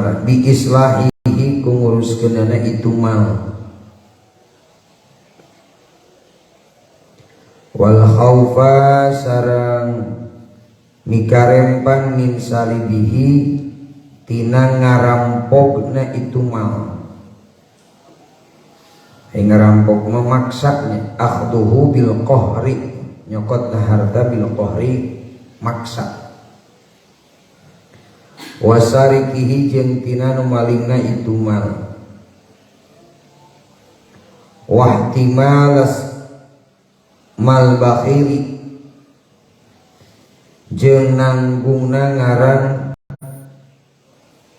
ta'ala bi islahihi ku nguruskeunana itu mal wal khaufa sareng mikarempan min salibihi tina ngarampokna itu mal. Ngarampok memaksanya akhduhu bil qahri nyokotna harta bil qahri maksa wasarikihi jeung tina nu malingna itu mal wahtimalas mal bakhili jeung nanggungna ngaran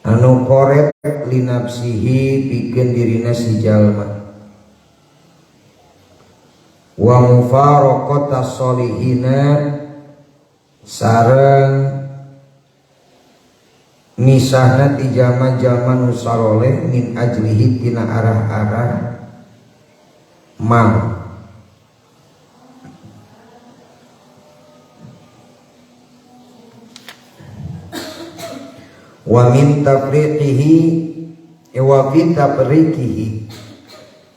anu koret linapsihi pikeun dirina si jalma wa mufaraqata sholihina sareng misahna ti jalma-jalma nu saroleh min ajlihi tina arah-arah mal. Wa min tafriqihi wa fi tafriqihi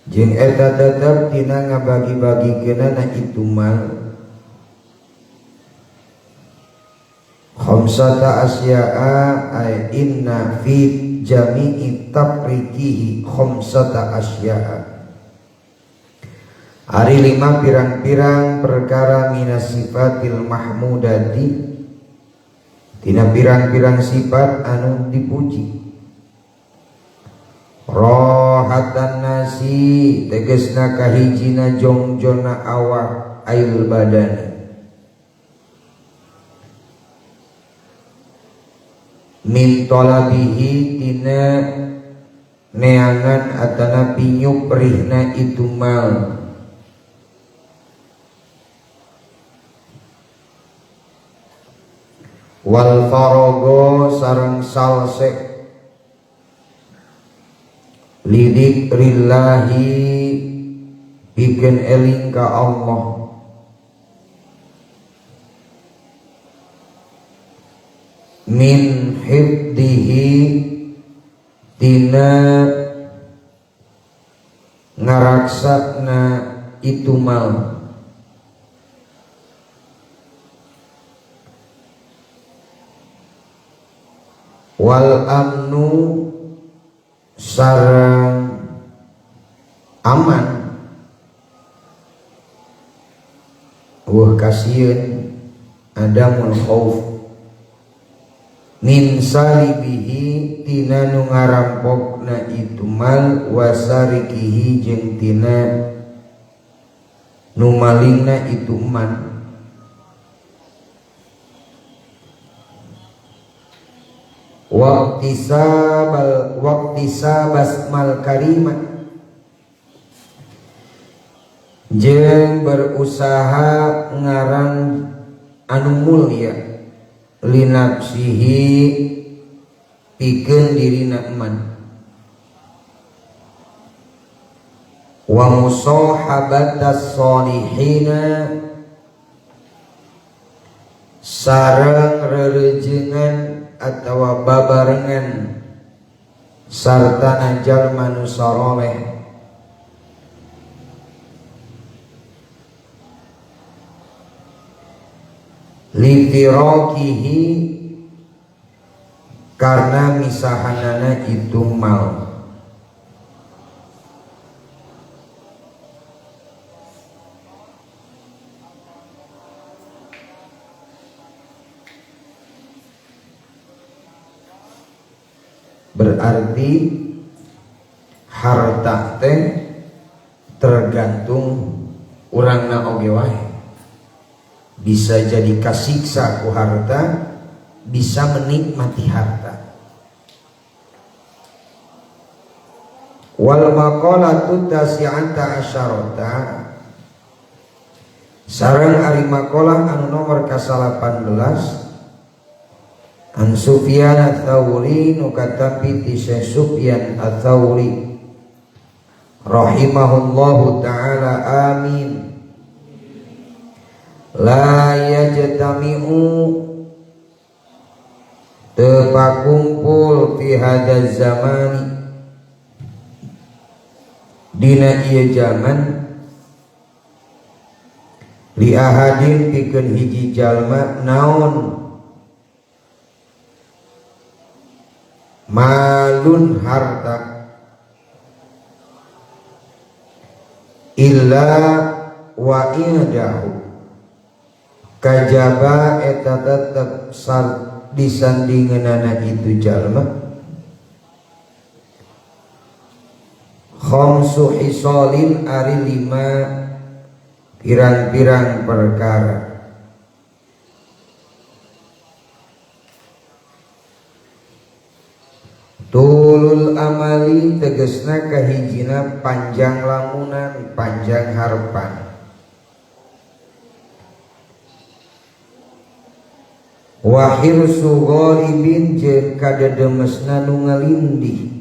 jeung eta tetep tina ngabagi-bagikeunana itu mal khamsata asya'a ay inna fi jami'i tafriqihi khamsata asya'a ari lima pirang-pirang perkara minas sifatil mahmudati tina pirang-pirang sifat anu dipuji. Rohatan nasi tegesna kahijina jongjona awak ail badani min tolabihi tina neangan atana pinyuprihna itu mal wal farogo sareng salse lidzikrillahi pikeun eling ka Allah min hifdihi tina ngaraksana itu mal wal amnu sareng aman wah kasieun adamul khauf min salibihi tina nu ngarampokna itu mal wasarikihi jeung tina nu malingna itu man. Waqtisabal waqtisabas mal karima jeung berusaha ngarang anu mulia linapsihi pikeun dirina man wa musahabatas solihina sareng rerejengan atawa babarengan sartana jalma nu saroleh lifiraqihi karena misahanana itu mal. Berarti harta teh tergantung urangna oge wae. Bisa jadi kasiksa ku harta, bisa menikmati harta. Wal maqalatu tasi'ata asyarata sareng ari maqalah anu nomor ka-18 An Sufyan ats-Tsauri nu katampi ti Syekh Sufyan ats-Tsauri rahimahullahu taala amin. La yajtami'u Teu pakumpul fi hadzal zamani dina ieu zaman li ahadin pikeun hiji jalma naon malun harta illa wa indahu kajaba eta tetep disandingeunana itu jalma khamsu hisalin ari lima pirang-pirang perkara. Tulul amali tegesna kahijina panjang lamunan, panjang harapan. Wa hirsu gharibin jeung kadedemesna nu ngalindih.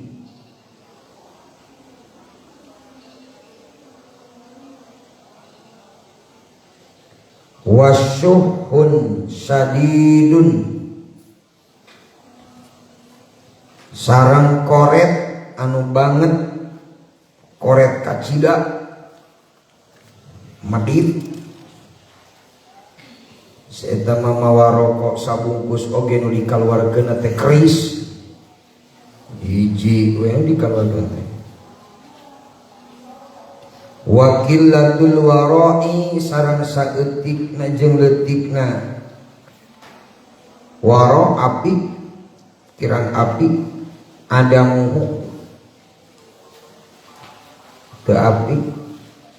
Wasyuhun sadidun sarang koret anu banget, koret kacida medit saeta mah mawa rokok sabungkus oge nu dikaluarkeun teh keris hiji we nu dikaluarkeun teh. Wa qillatul wara'i sarang saeutikna jeung leutikna wara apik kirang apik adamuhu teu apik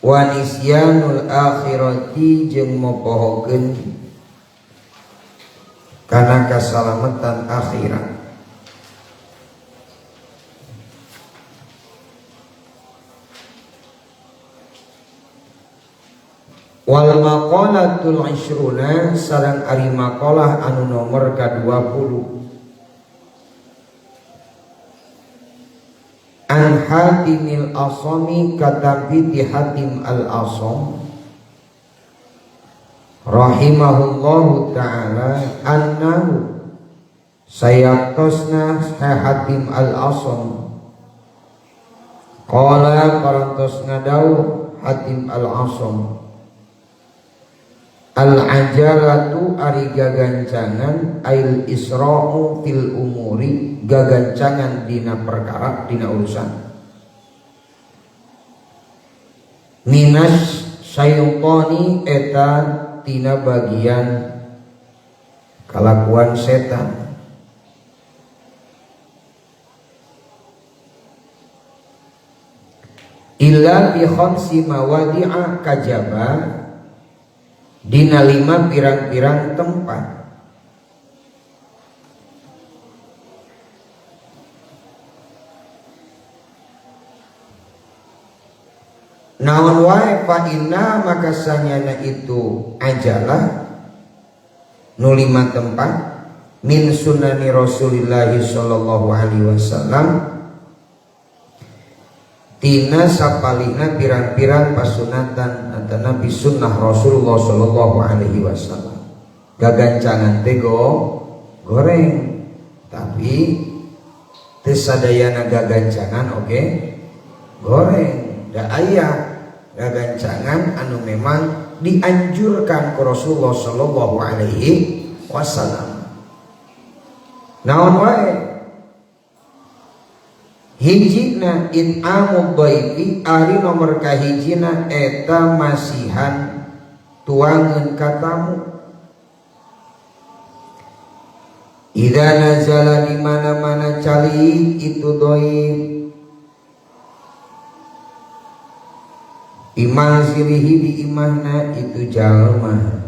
wa nisyanul akhirati jeung mopohokeun kana kasalamatan akhirat. Wal maqalatul ishruna sareng ari maqalah anu nomor ka-20 an Hatimil Asami katampi ti Hatim Al-Asam rahimahullahu ta'ala annahu sayaktosna Hatim Al-Asam qala parantos ngadawuh Hatim Al-Asam al-ajalatu ari gagancangan ail isra'u fil umuri gagancangan dina perkara dina urusan minas syaitani eta tina bagian kalakuan setan. Illa bi khamsi mawadi'a kajaba dina lima pirang-pirang tempat. Naon wae fa inna maka sanyana itu ajalah nu lima tempat min sunani Rasulillahi sallallahu alaihi wasallam tina sapalihna pirang-pirang pasunatan atanapi sunnah Rasulullah sallallahu alaihi wasallam. Gagancangan teh goreng tapi teu sadayana gagancangan oge goreng. Da aya gagancangan anu memang dianjurkan ku Rasulullah sallallahu alaihi wasallam. Naon wae? Hijina it'amud dhaifi ari nomor kahijina eta masihan tuangeun ka tamu. Idza nazala di mana-mana calik itu dhaif imanzilihi di imahna itu jalma.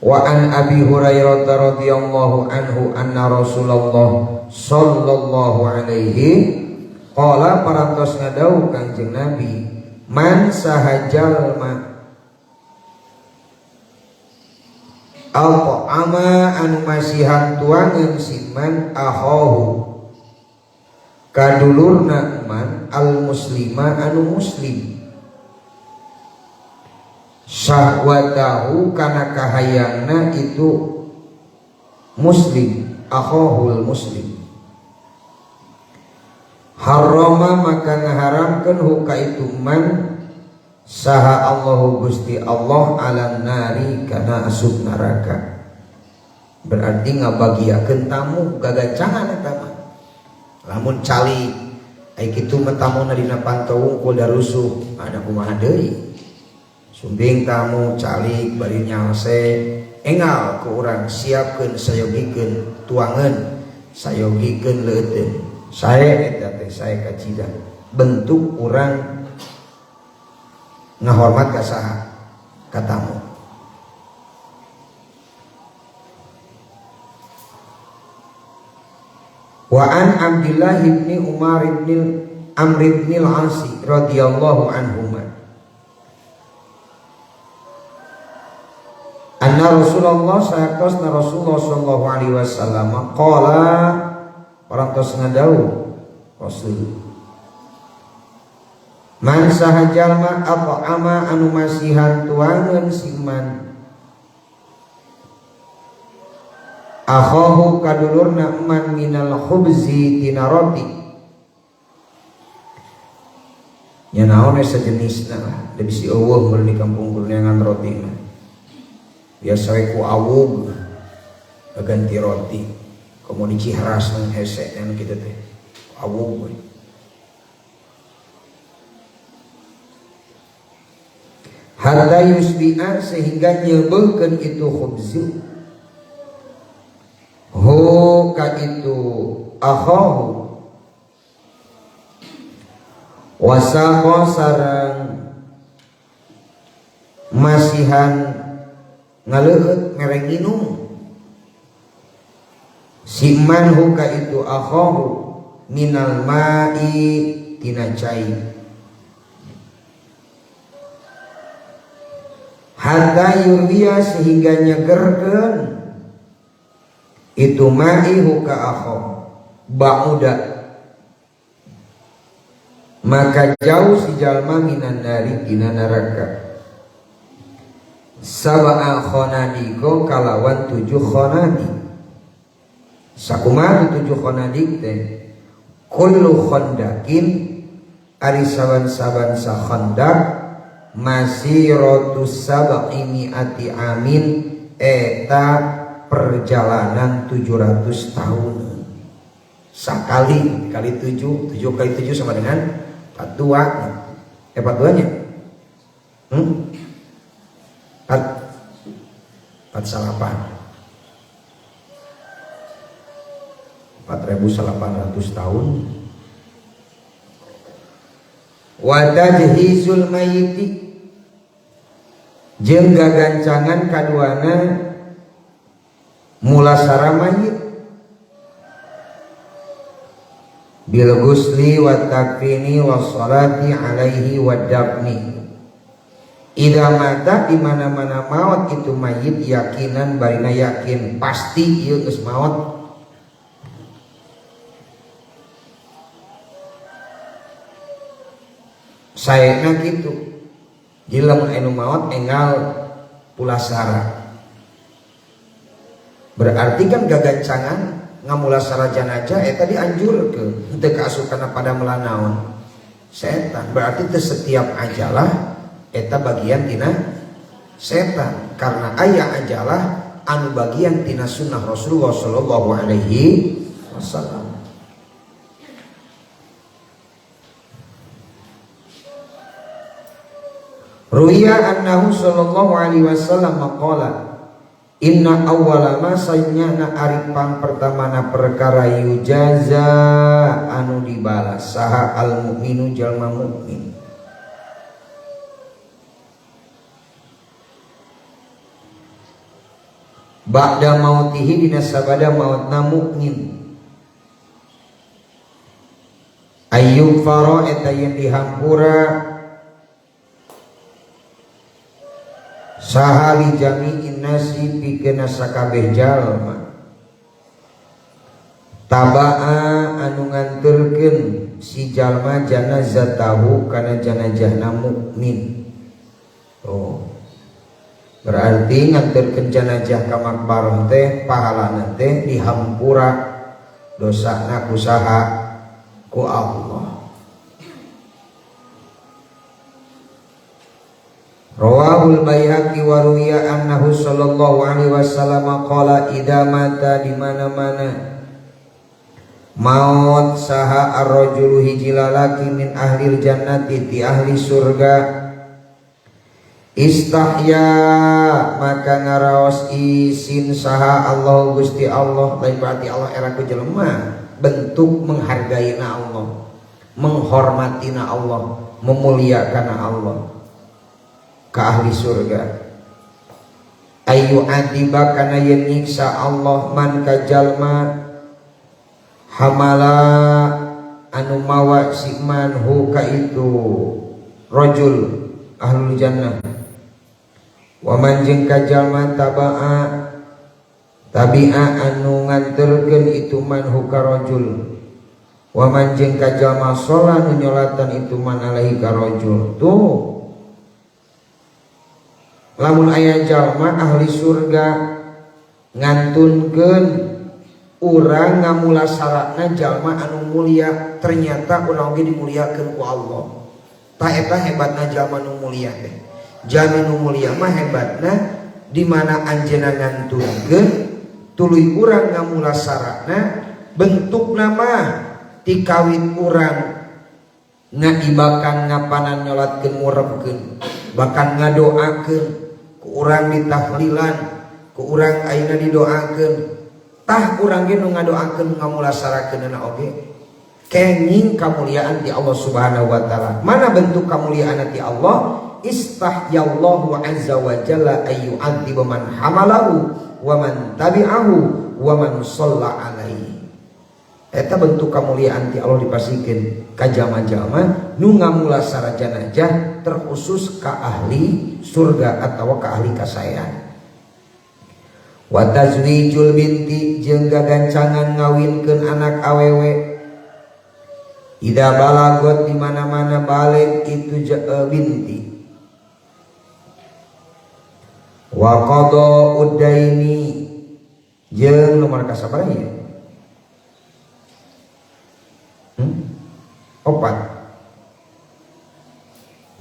Wa an Abi Hurairah radhiyallahu anhu anna Rasulullah sallallahu alaihi qala parantos ngadawuh Kangjeng Nabi man sahajalma al-ta'ama anu masihan tuangeun siman akhahu kadulurna man al muslima anu muslim syahwatahu kana kahayangna itu muslim akhahul muslim harrama maka ngaharamkeun huka itu man saha Allahu Gusti Allah ala nari kana asup neraka. Berarti ngabagiakeun tamu gagancangan eta mah. Lamun cali ai kitu mah tamuna dina panto wungkul darusuh ada kumaha deui. Sumbing tamu calik bari nyalse engal ku urang siapkeun sayogikeun tuangeun sayogikeun leuteun. Sae eta teh sae kacida bentuk urang ngahormat ka saha ka tamu. Wa an Abdullah ibni Umar ibn Amr ibn al-Asi radhiyallahu anhuma anna Rasulullah saktosna Rasulullah sallallahu alaihi wasallam qala parantos ngadawuh Rasul man saha jalma at'ama anu masihan tuangeun siman akhahu kadulurna man minal khubzi tina roti nya naon we sajenisna lah da bisi eueuh mun di kampung kurniangan roti mah biasa we ku awug ganti roti komo di Ciharas nang hese anu kitu teh awug we. Hatta yusbi'a sehingga nyebeukeun itu khubzu hu ka itu akhahu wasaqa sareng masihan ngaleueut mere nginum si man hu ka itu akhahu minal ma'i tina cai hatta yurwiya sehingga nyegerkeun itu ma'i huka akho ba'uda maka jauh si jalma minan nari tina neraka sab'a khonadiko kalawan 7 khonadi sakumaha 7 khonadik teh kullu khondakin ari saban-saban sa khondak masiratus sab'i mi'ati amin eta perjalanan 700 tahun. Sakali kali 7, 7 kali 7 sama dengan 42. 42 nya? 4 salapan. 4.800 tahun. Wa tajhizul mayyiti jeung gagancangan kaduana mulasara mayit bil ghusli wat takfini was salati alaihi wad dafni. Idza mata di mana-mana maut itu mayit yakinan barina yakin pasti ieu geus maut. Saena kitu. Jadi lamun anu maot enggal pulasara. Berarti kan gagancangan ngamulasara jenazah eta dianjurkeun henteu kaasup kana pada melanaon setan. Berarti teu setiap ajalah eta bagian tina setan karena aya ajalah anu bagian tina sunnah Rasulullah sallallahu alaihi wasallam. Ruya annahu sallallahu alaihi wasallam maqala inna awwala ma sanyana ari pang pertamana perkara yujaza anu dibalas saha al mukminu jalma mukmin ba'da mautihi dina sabada mautna mukmin ayyub fara eta yen dihampura saha li jami'in nasi pikeun sakabeh jalma taba'a anu nganturkeun si jalma janazatahu kana janazahna mukmin. Oh. Berarti nganterkeun jenazah ka makbarah teh pahalana teh dihampura dosana ku saha? Ku Allah. Rawahul Baihaqi wa ruwiya annahu sallallahu alaihi wasallam qala idza mata di mana-mana maut saha ar-rajulu hiji lalaki min ahlil jannati ti ahli surga istahya maka ngaraos isin saha Allah Gusti Allah. Lain berarti Allah era ku jelema, bentuk menghargaina Allah, menghormatina Allah, memuliakan Allah ka ahli surga. Ayu adiba kana yen nyiksa Allah man ka jalma hamala anu mawa si man hu ka itu rajul ahlul jannah wa man jeung ka jalma tabaa tabi'a anu nganterkeun itu man hu ka rajul wa man jeung ka jalma sholat nu nyolatan itu man alaihi ka rajul. Tuh lamun aya jalma ahli surga ngantunkeun urang ngamulasarana jalma anu mulia, ternyata urang oge dimuliakeun ku Allah. Tah eta hebatna jalma nu mulia teh. Jalmi nu mulia mah hebatna di mana anjeunna ngantunkeun tuluy urang ngamulasarana bentukna mah tikawit urang ngaibakan ngapanan nyolatkeun murebkeun bahkan ngadoakeun ku urang ditahlilan ku urang ayeuna didoakeun. Tah urang ge nu ngadoakeun ngamulasarakeunana oge kenging kamuliaan ti Allah Subhanahu wa taala. Mana bentuk kamuliaan ti Allah? Istahyallahu azza wa jalla ayyu'adziba man hamalahu wa man tabi'ahu wa man shalla alaihi. Eta bentuk kamuliaan ti Allah dipasikeun ka jalma-jalma nu ngamulasara jenazah terkhusus ka ahli surga atawa ka ahli kasayan. Wa tazwijul binti jeung gagancangan ngawinkeun anak awewe ida balagot di mana-mana balik itu binti. Wa qada udaini jeung nomor kasabaraha ieu? Opat.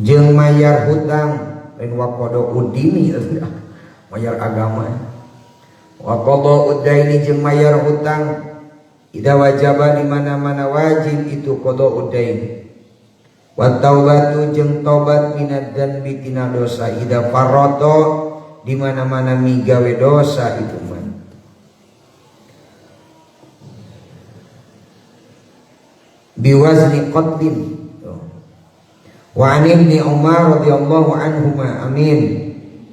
Jeung mayar hutang lain wa qada udini mayar agama. Wa qada udaini jeung mayar hutang ida wajaba di mana-mana wajib itu qada udaini. Wa taubatu jeung tobat minad dzanbi tina dosa ida farata di mana-mana migawe dosa itu mah. Biwazni qatlin. Wa an Ibni Umar radhiyallahu anhuma amin.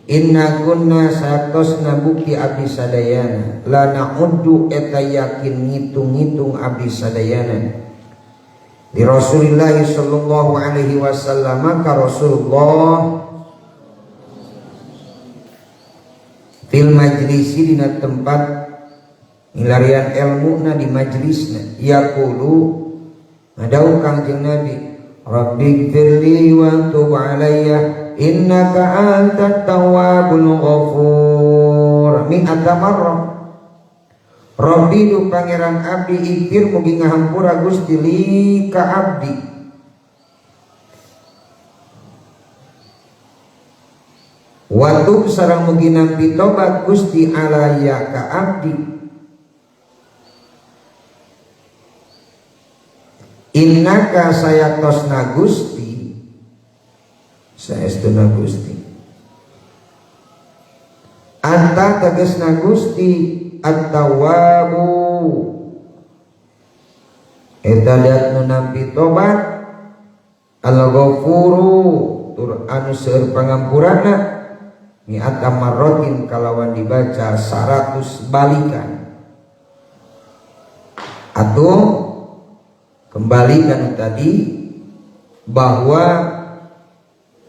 Inna kunna satosna bukti abdi sadayana la na'uddu eta yakin ngitung-ngitung abdi sadayana di Rasulillah sallallahu alaihi wasallam ka Rasulullah fil majlisi dina tempat ngilarian elmuna di majlisna yaqulu ngadau Kangjeng Nabi Rabbighfirli wa tub alayya innaka antat tawwabul ghafur mi'ata marrah. Rabbi du pangeran abdi ighfir mugi ngahampura Gusti li ka abdi wa tub sareng mugi nampi tobat Gusti alaya ka abdi innaka sayatosna Gusti saestuna Gusti anta tegasna Gusti at-tawwabu eta dat nu nampi tobat al-ghafuru tur anu seueur pangampurana mi'ata marratin kalawan dibaca 100 balikan. Atau kembalikan tadi bahwa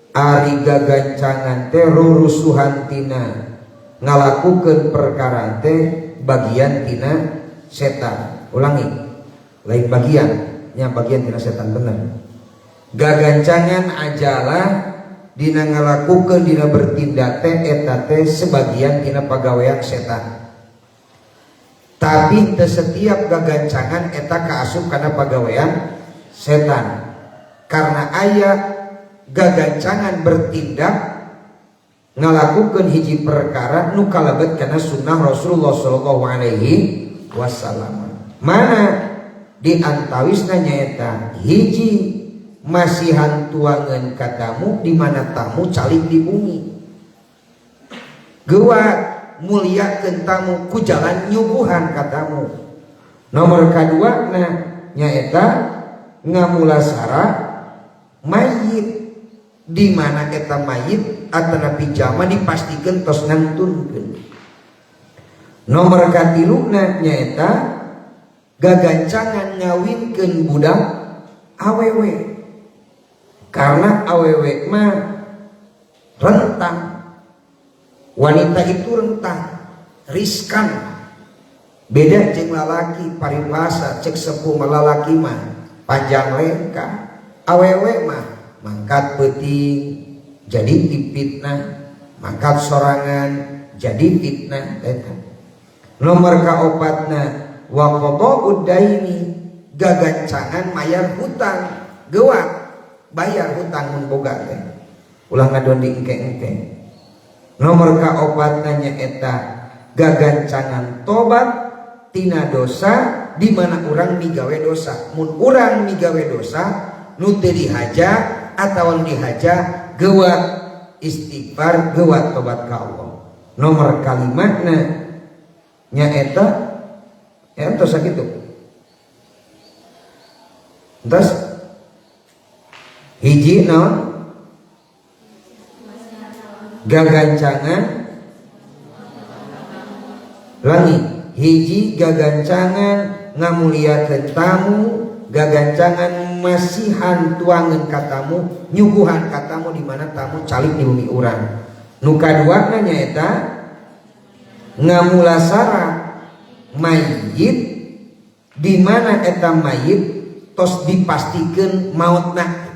ari gagancangan teh rurusuhan tina ngalakukeun perkara teh bagian tina setan. Ulangi, lain bagian, nya bagian tina setan bener. Gagancangan ajalah Dina ngalakukeun, dina bertindak teh eta teh sebagian tina pagawean setan. Tapi teu setiap gagancangan eta kaasup kana pagawean setan. Karena aya gagancangan bertindak ngalakukeun hiji perkara nu kalebet kana sunnah Rasulullah sallallahu alaihi wasallam. Mana di antawisna nyaeta hiji masihan tuangan ka tamu di mana tamu calik di bumi. Geuwat muliakeun tamu ku jalan nyuguhan ka tamu. Nomor kadua na nyaeta ngamulasara mayit di mana eta mayit atanapi jalma dipastikeun tos nangtunkeun. Nomor katiluna nyaeta gagancangan ngawinkeun budak awewe. Karena awewe mah rentang, wanita itu rentang, riskan. Beda jeung lalaki, paribasa cek sepuh mah lalaki mah panjang lengkah, awewe mah mangkat peuting jadi dipitnah, mangkat sorangan jadi fitnah eta. Nomor kaopatna wa qada'ud daini, gagancangan mayar hutang, gewat bayar hutang mun boga teh, ulah ngadon di engke-engke. Nomor kaopatna nyaeta gagancangan tobat tina dosa di mana urang migawe dosa. Mun urang migawe dosa nu teu dihaja atawa nu dihaja, gewat istighfar, gewat tobat ka Allah. Nomor kalimana nyaeta ya entos sakitu. Entos hiji naon? Gagancangan langi hiji gagancangan ngamuliakeun tamu, gagancangan masihan tuangan ka tamu, nyuguhan ka tamu di mana tamu calik di bumi urang. Nu kaduana nyaeta ngamulasara mayit di mana eta mayit tos dipastikeun mautna,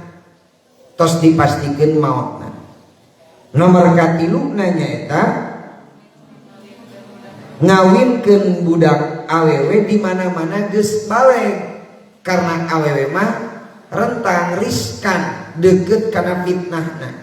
tos dipastikeun mautna. Nomor katiluna nyaeta ngawinkeun budak awewe di mana-mana geus baleg, karena awewe mah rentang, riskan, deket kana fitnahna.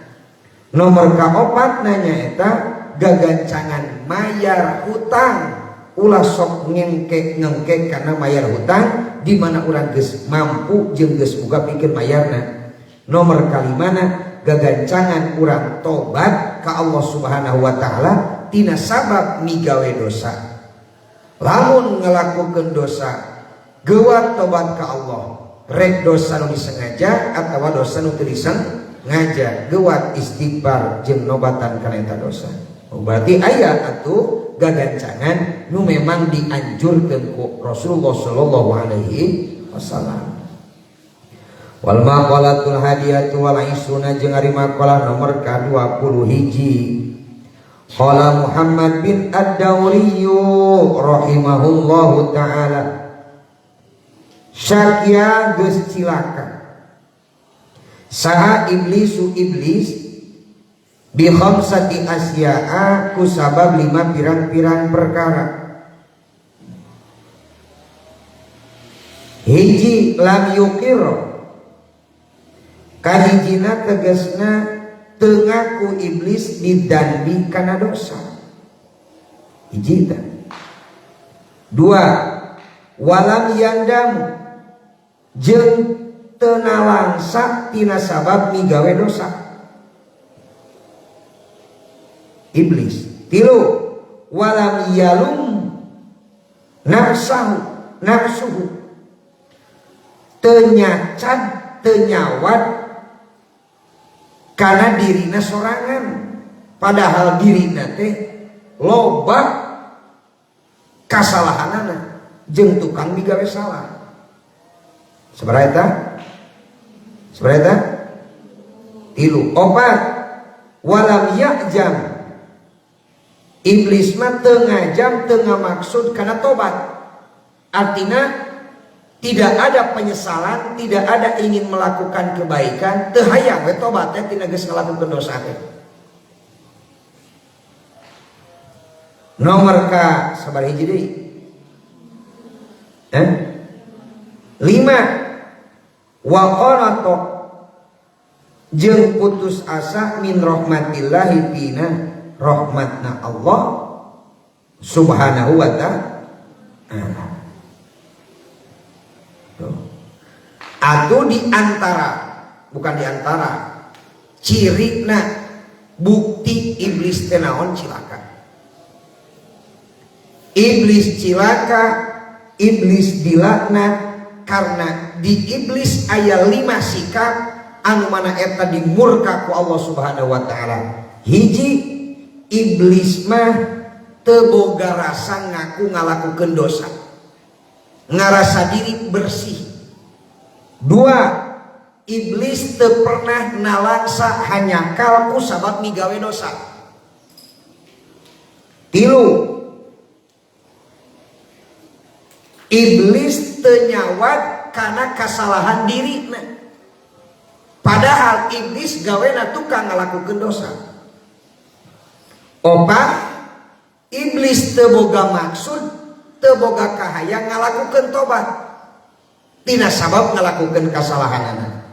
Nomor kaopatna nyaeta gagancangan mayar hutang, ulah sok ngengke-ngengke karena mayar hutang di mana urang geus mampu jeung geus boga pikeun mayarna. Nomor kalimana gagancangan urang tobat ka Allah Subhanahu wa taala tina sabab migawe dosa. Lamun ngelakukeun dosa, gewat tobat ka Allah, rek dosa nu disengaja atawa dosa nu teu disengaja, gewat istighfar jeung nobatan kana eta dosa. Oh, berarti aya atuh gagancangan nu memang dianjurkeun ku Rasulullah sallallahu alaihi wasallam. Wal maqalatul hadiyatu wal isruna, jeung ari maqalah nomor ka-20 hiji. Qala Muhammad bin Ad-Dawri rahimahullahu taala, syaqiya geus cilaka saha iblisu iblis bi khamsati asya'a ku sabab lima pirang-pirang perkara. Hiji, lam yukir, kahijina tegasna teu ngaku iblis bidanbi kana dosa. Hiji tah. Dua, walam yandamu, jeung teu nalangsa tina sabab migawe dosa iblis. Tilu, walam yalum nafsahu nafsuhu, teu nyacad teu nyawad karena dirina sorangan, padahal dirina teh loba kasalahanana jeung tukang migawe salah. Sabaraha eta? Sabaraha eta? Tilu. Opat, walam ya'jam, iblis mah teu ngajam teu ngamaksud kana tobat, artina Tidak ada penyesalan, tidak ada ingin melakukan kebaikan, teu hayang we tobat teh tina geus ngalakukeun dosa teh. Nomor ka sabaraha hiji deui? 5 wa qanata jeung putus asa min rahmatillahi tina rahmatna Allah subhanahu wa ta'ala. Atau di antara, bukan di antara, cirina bukti iblis teh naon cilaka. Iblis cilaka, iblis dilaknat karena di iblis aya 5 sikap anu mana eta dimurka ku Allah Subhanahu wa taala. Hiji, iblis mah teu boga rasa ngaku ngalakukeun dosa. Ngarasa diri bersih. 2, iblis teu pernah nalangsa hanyakal ku sabab migawe dosa. 3, iblis teu nyawat kana kasalahan dirina. Padahal iblis gawena tukang ngalakukeun dosa. 4, iblis teu boga maksud, teu boga kahayang ngalakukeun tobat. Tina sabab ngalakukeun kasalahanana.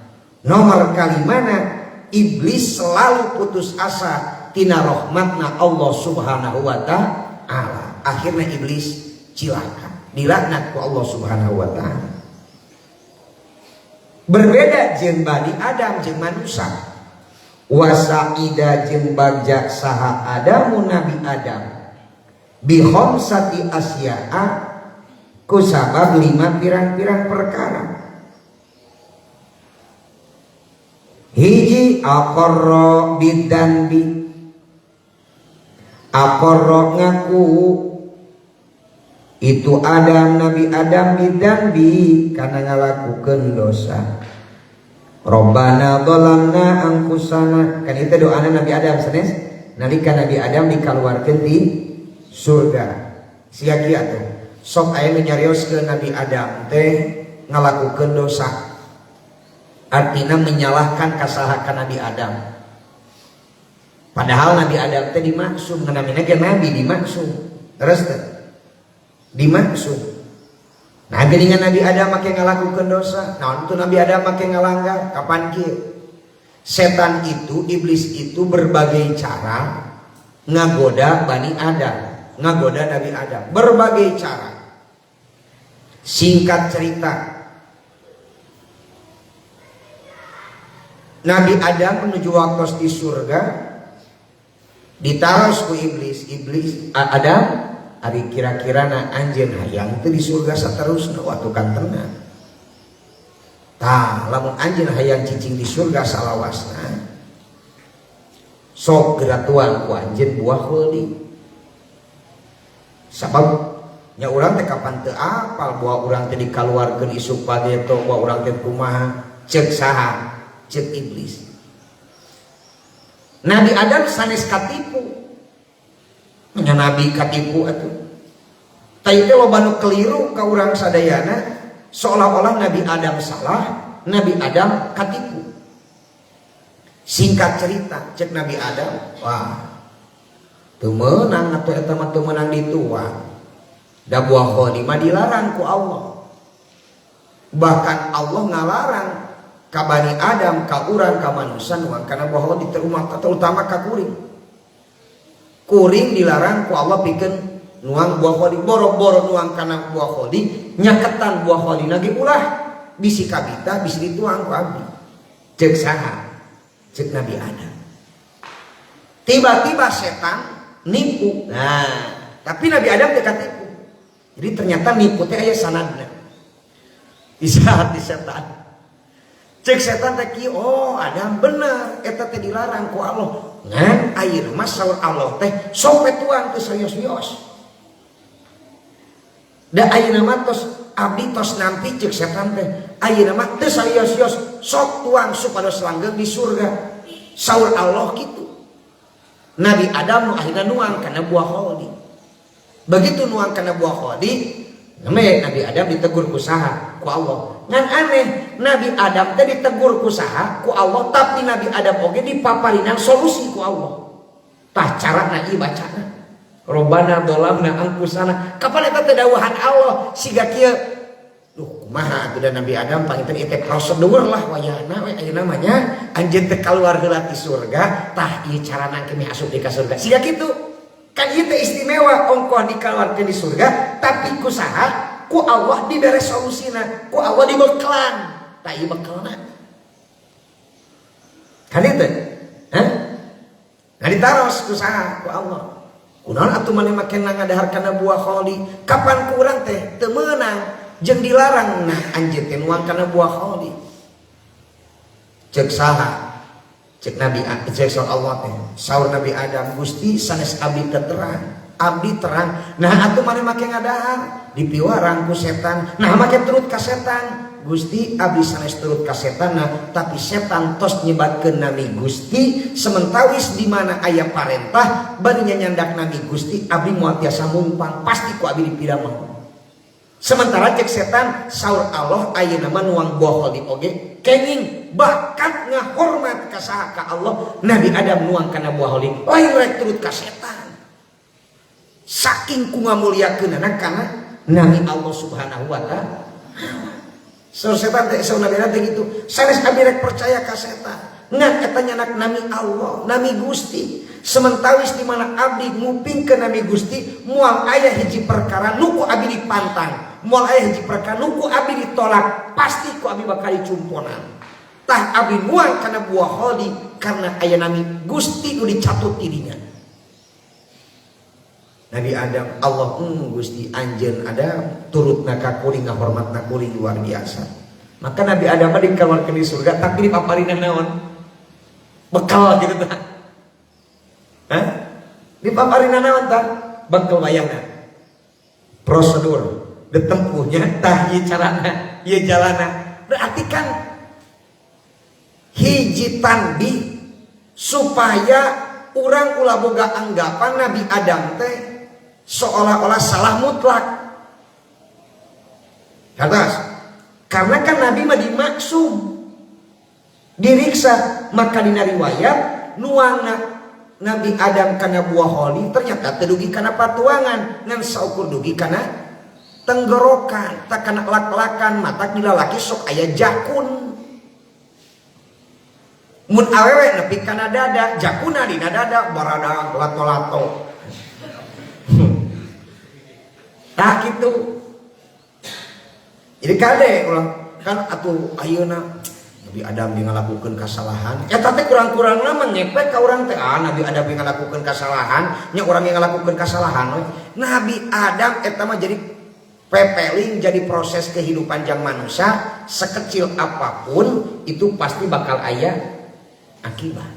Nomor kalimana, iblis selalu putus asa tina rahmatna Allah Subhanahu wa ta'ala. Akhirnya iblis cilaka, dilaknat ku Allah Subhanahu wa ta'ala. Berbeda jeung Bani Adam jeung manusia. Wasaida jeung bagja saha Adamu Nabi Adam bi khamsati asya'a ku sabab 5 pirang-pirang perkara. Hiji, aqarra bidzanbi, aqarra ngaku itu Adam, Nabi Adam bidzanbi kana ngalakukeun dosa. Rabbana dhalamna anfusana, kan itu doana Nabi Adam sanes nalika Nabi Adam dikaluarkeun di surga. Sia kieu atuh sok aya nu nyarioskeun Nabi Adam teh ngalakukeun dosa, artinya menyalahkan kasalahan Nabi Adam. Padahal Nabi Adam teh dimaksum, namina ge nabi dimaksum. Terus teh dimaksum. Nah, geuningan Nabi Adam make ngalakukeun dosa. Naon tuh Nabi Adam make ngalanggar? Kapan kieu? Setan itu, iblis itu berbagai cara ngagoda Bani Adam, ngagoda Nabi Adam, berbagai cara. Singkat cerita, Nabi Adam menuju waktu di surga, ditaros ku iblis, iblis Adam, ari kira-kira na anjeun hayang teu di surga saterusna waktu kantena. Tah, lamun anjeun hayang cicing di surga salawasna, sok geratuan ku anjeun buah khuldi. Sabab nya urang teh kapan teu apal buah urang teh dikaluarkeun isuk pageto, buah urang teh kumaha, ceuk saha? Ceuk iblis. Nabi Adam sanes katipu. Nya nabi katipu atuh. Tah ieu loba nu keliru ka urang sadayana, seolah-olah Nabi Adam salah, Nabi Adam katipu. Singkat cerita, cek Nabi Adam, wah, teu meunang atuh eta mah teu meunang dituang. Da buah khuldi mah dilarang ku Allah. Bahkan Allah ngalarang ka Bani Adam, ka urang, ka manusia nuang kana buah khuldi terutama ka kuring. Kuring dilarang ku Allah pikeun nuang buah khuldi, boro-boro nuang kana buah khuldi, nyaketan buah khuldi ge ulah bisi kabita bisi dituang ku abdi. Ceuk saha? Ceuk Nabi Adam. Tiba-tiba setan nipu. Nah, tapi Nabi Adam teu katipu. Jadi ternyata nipu teh aya sanadna. Di saat di setan. Cek setan teh kieu, oh Adam bener eta teh dilarang ku Allah. Ngan ayeuna mah saur Allah teh sok we tuang teu serius-serius. Da ayeuna mah tos abdi tos nampi cek setan teh. Ayeuna mah teu serius-serius, sok tuang supados langgeng di surga. Saur Allah kitu. Nabi Adam nu akhirna nuang kana buah khuldi. Begitu nuang kana buah khuldi, Namanya Nabi Adam ditegur ku saha? Ku Allah. Ngan aneh, Nabi Adam teh ditegur ku saha? Ku Allah, tapi Nabi Adam oge dipaparinan solusi ku Allah. Tah carana ieu bacana. Robbana dzalamna anfusana. Kapan eta teh dawuhan Allah siga kieu? Duh, kumaha atuh da Nabi Adam panginten ieu teh prosedur lah wayahna we ayeuna mah nya anjeun teh kaluar heula ti surga, tah ieu carana engke asup di ka surga. Siga kitu. Kan ieu teh istimewa ongkoh dikaluarkeun di surga, tapi ku saha? Ku Allah dibere solusina, ku Allah dibekalan. Tah ieu bekalna. Kan itu? Hah? Nah ditaros ku saha? Ku Allah. Kunaon atuh maneh make ngadahar kana buah kholdi? Kapan ku urang teh teu meunang jeung dilarang nah anjeun teh nuang kana buah kholdi. Ceuk saha? Cek Nabi, cek saur Allah teh. Saur Nabi Adam, Gusti sanes abdi teh terang, abdi terang. Nah atuh maneh make ngadahar dipiwarang ku setan. Nah make turut ka setan. Gusti abdi sanes turut ka setan nah, tapi setan tos nyebatkeun nami Gusti sementawis di mana aya parentah bari nyandak nami Gusti abdi moal tiasa mumpang pasti ku abdi dipidamel. Sementara cek setan saur Allah ayeuna mah nuang buah kholdi oge kenging bahkan ngahormat ka saha ka Allah. Nabi Adam nuang kana buah kholdi lain rek turut ka setan. Saking ku ngamuliakeunana kana nami Allah Subhanahu wa taala. Saur setan teh saur Nabi Adam teh gitu. Sanes abdi rek percaya ka setan. Ngan eta nyanak nami Allah, nami Gusti. Sementawis di mana abdi ngupingkeun nami Gusti, moal aya hiji perkara nu ku abdi dipantang, moal aya hiji perkara nu ku abdi ditolak, pasti ku abdi bakal dicumponan. Tah abdi nuang kana buah kholdi karena aya nami Gusti nu dicatut di dinya. Nabi Adam, Allah, Gusti anjeun Adam turutna ka kuring ngahormatna kuring luar biasa. Maka Nabi Adam mah dikeluarkeun di surga tapi dipaparina naon? Bekal gitu tah. Hah? Dipaparina naon tah? Bekal bayangna. Prosedur ditempuhnya tah ieu carana, ieu jalana. Berarti kan hiji tanbih supaya urang ulah boga anggapan Nabi Adam teh seolah-olah salah mutlak. Atas. Karena kan Nabi mah dimaksum. Diriksa, maka dina riwayat nuangna Nabi Adam kana buah kholdi ternyata teu dugi kana patuangan ngan saukur dugi kana tenggorokan, tak kana lak-lakan, matak di lalaki sok aya jakun. Mun awewe nepi kana dada, jakuna dina dada barada lato-lato. Tah kitu. Jadi kade ulah kan atuh ayeuna Nabi Adam dia ngalakukeun kesalahan. Eta teh kurang-kurangna mah nyepek ka urang teh, ah Nabi Adam dia ngalakukeun kesalahan, nya urang yang ngalakukeun kesalahan we. Nabi Adam eta mah jadi pepeling, jadi proses kehidupan jang manusia sekecil apapun itu pasti bakal aya akibat.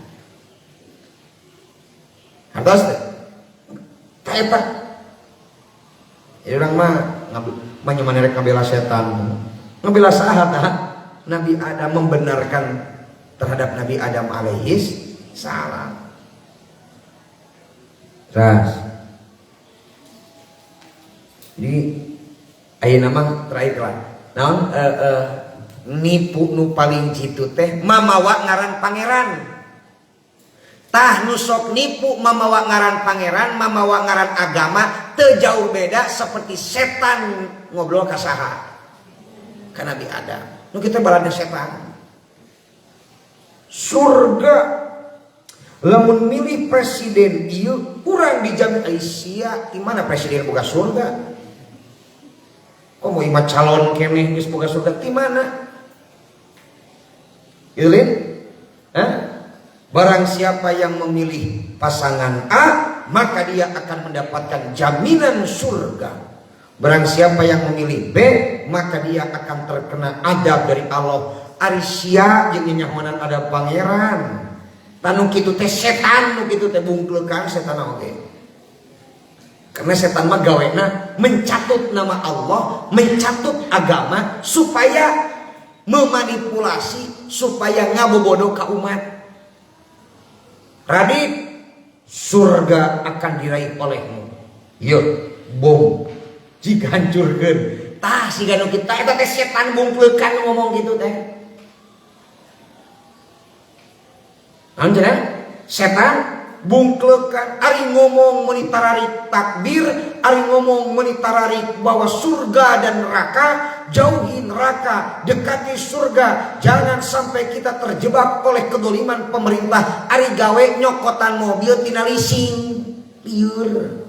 Hartos teh? Tah eta. Jadi urang mah mah rek ngabela setan. Ngabela saha tah? Nabi Adam membenarkan terhadap Nabi Adam alaihis salam. Terus. Jadi ayeuna mah terakhir lah. Naon nipu nu paling jitu teh mamawa ngaran pangeran. Tah nu sok nipu mamawa ngaran pangeran, mamawa ngaran agama teu jauh beda seperti setan ngobrol ka saha? Ka Nabi Adam. Nu kita balada setan. Surga lamun milih presiden ieu kurang dijamin. Ai sia di mana presiden boga surga? Kok mau imah calon keneh geus boga surga di mana? Gitu? Hah? Barang siapa yang memilih pasangan A, maka dia akan mendapatkan jaminan surga. Barang siapa yang memilih B, maka dia akan terkena adab dari Allah. Ari sia jeung nyahonan ada pangeran. Tah nu kitu teh setan, nu kitu teh bungkleukan setan oge. Karena setan mah gawena mencatut nama Allah, mencatut agama supaya memanipulasi, supaya ngabobodo ka umat. Radit, surga akan diraih olehmu. Yuk, bom. Jika hancurkan. Tah siga nu kita eta teh setan bungkleukan ngomong gitu teh. Naon cenah? Setan bungkleukan ari ngomong meuni tararik takbir, ari ngomong meuni tararik bahwa surga dan neraka, jauhi neraka, dekati surga, jangan sampai kita terjebak oleh kedoliman pemerintah. Ari gawe nyokotan mobil tina leasing, lieur.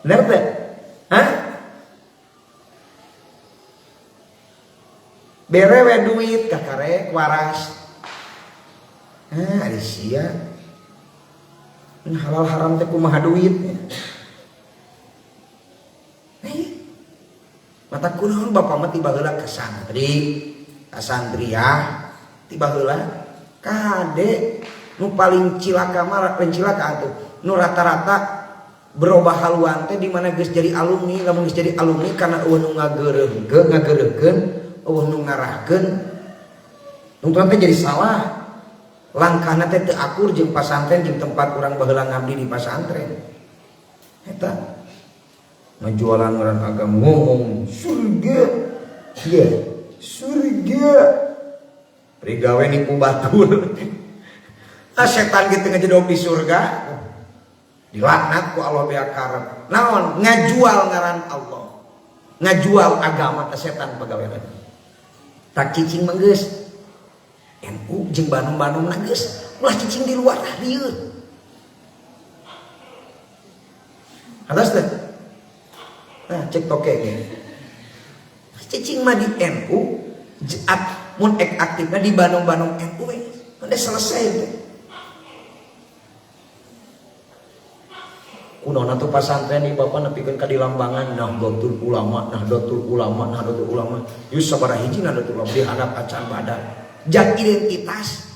Bener teh? Hah? Bere we duit kakarek waras. Ah, ari sia. Halal haram teh kumaha duitnya. Mata kunaon bapak mah tiba heula ka santri, ka santriah, tiba heula kade nu paling cilaka mah lain cilaka atuh. Nu rata-rata berubah haluan teh di mana geus jadi alumni, lamun geus jadi alumni karena eueuh nu ngageureuhkeun, ngageureuhkeun, eueuh nu ngarahkeun. Nungtuan teh jadi salah. Langkahna teh teu akur jeung pasantren jeung tempat urang baheula ngabdi di pasantren. Eta ngajualan ngaran agama ngomong surga. Iya, surga. Rigawe nipu batur. Ah setan gitu ngejedog di surga. Dilaknat ku Allah bea karep. Naon ngajual ngaran Allah. Ngajual agama teh setan pagawean. Tak cicing mah geus. NU jeung Bandung-Bandung na geus ulah cicing di luar lah lieur. Atas teh. Nah, cek toke ge. Cicing mah di NU mun ek aktifna di Bandung-Bandung NU we. Udah selesai teh. Kunaon atuh pasantren di bapak nepikeun ka di lambangan Nahdlatul Ulama, Nahdlatul Ulama, Nahdlatul Ulama. Yus sabaraha hiji Nahdlatul Ulama di handap acan badan. Jang identitas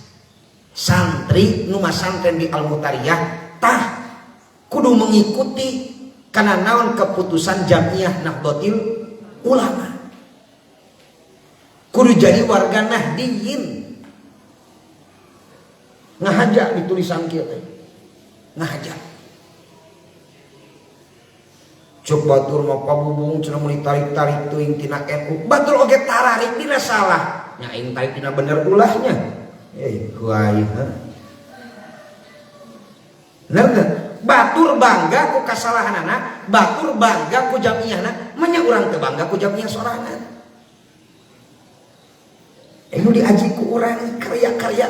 santri nu masantren di Al-Muhtariyah tah kudu mengikuti kana naon keputusan Jamiah Nahdlatul Ulama. Kudu jadi warga Nahdiyin. Ngahaja di tulisan kieu teh. Ngahaja. Cuk batur mah pabubung cenah meuni tarik-tarik teuing tina NU. Batur oge tararik dina salah. Nya aing tarik dina bener ulahnya. Kuai ha. Bener teu? Batur bangga ku kasalahanana, batur bangga ku jamiahna, manya urang teu bangga ku jamiah sorangan. Nu diaji ku urang karya-karya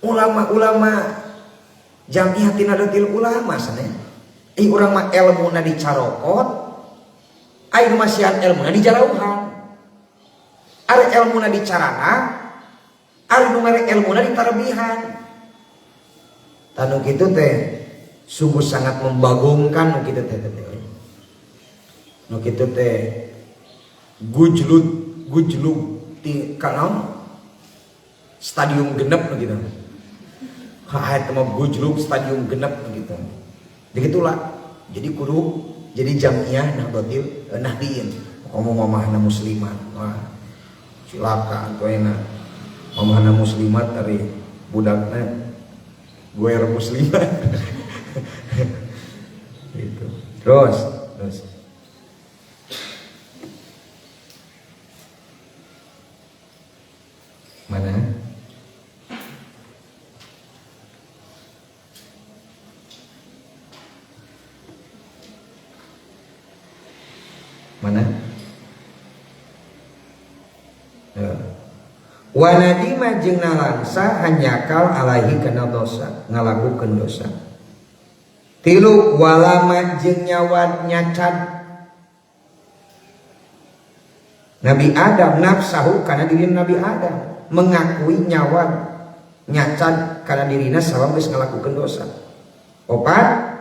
ulama-ulama jamiah tina Nahdlatul Ulama sanes. Urang mah elmuna dicarokot, aing masihan elmuna dijarauhan. Ari elmuna dicarana, ari nu mere elmuna ditarbihan. Tanu kitu teh sungguh sangat membagongkan nu kitu teh teh. Nu kitu teh gujlut gujlug ti kanaon stadium genep nu kitu. Ha eta mah gujlug stadium genep nu kitu. Begitulah. Jadi kudu jadi jamiah Nahdlatul Nahdiyin. Ngomong mamahna muslimat. Wah, cilaka atuh enak. Mamahna muslimat dari budakna goer muslimat. Gitu. Terus. Mana? Mana? Ya. Wanadima jeung nalangsa hanyakal alaihi kana dosa, ngalakukeun dosa. Tilu walama jeung nyawa nyacat. Nabi Adam nafsahu kana diri Nabi Adam mengakui nyawa nyacat kana dirina sabab geus ngalakukeun dosa. Opat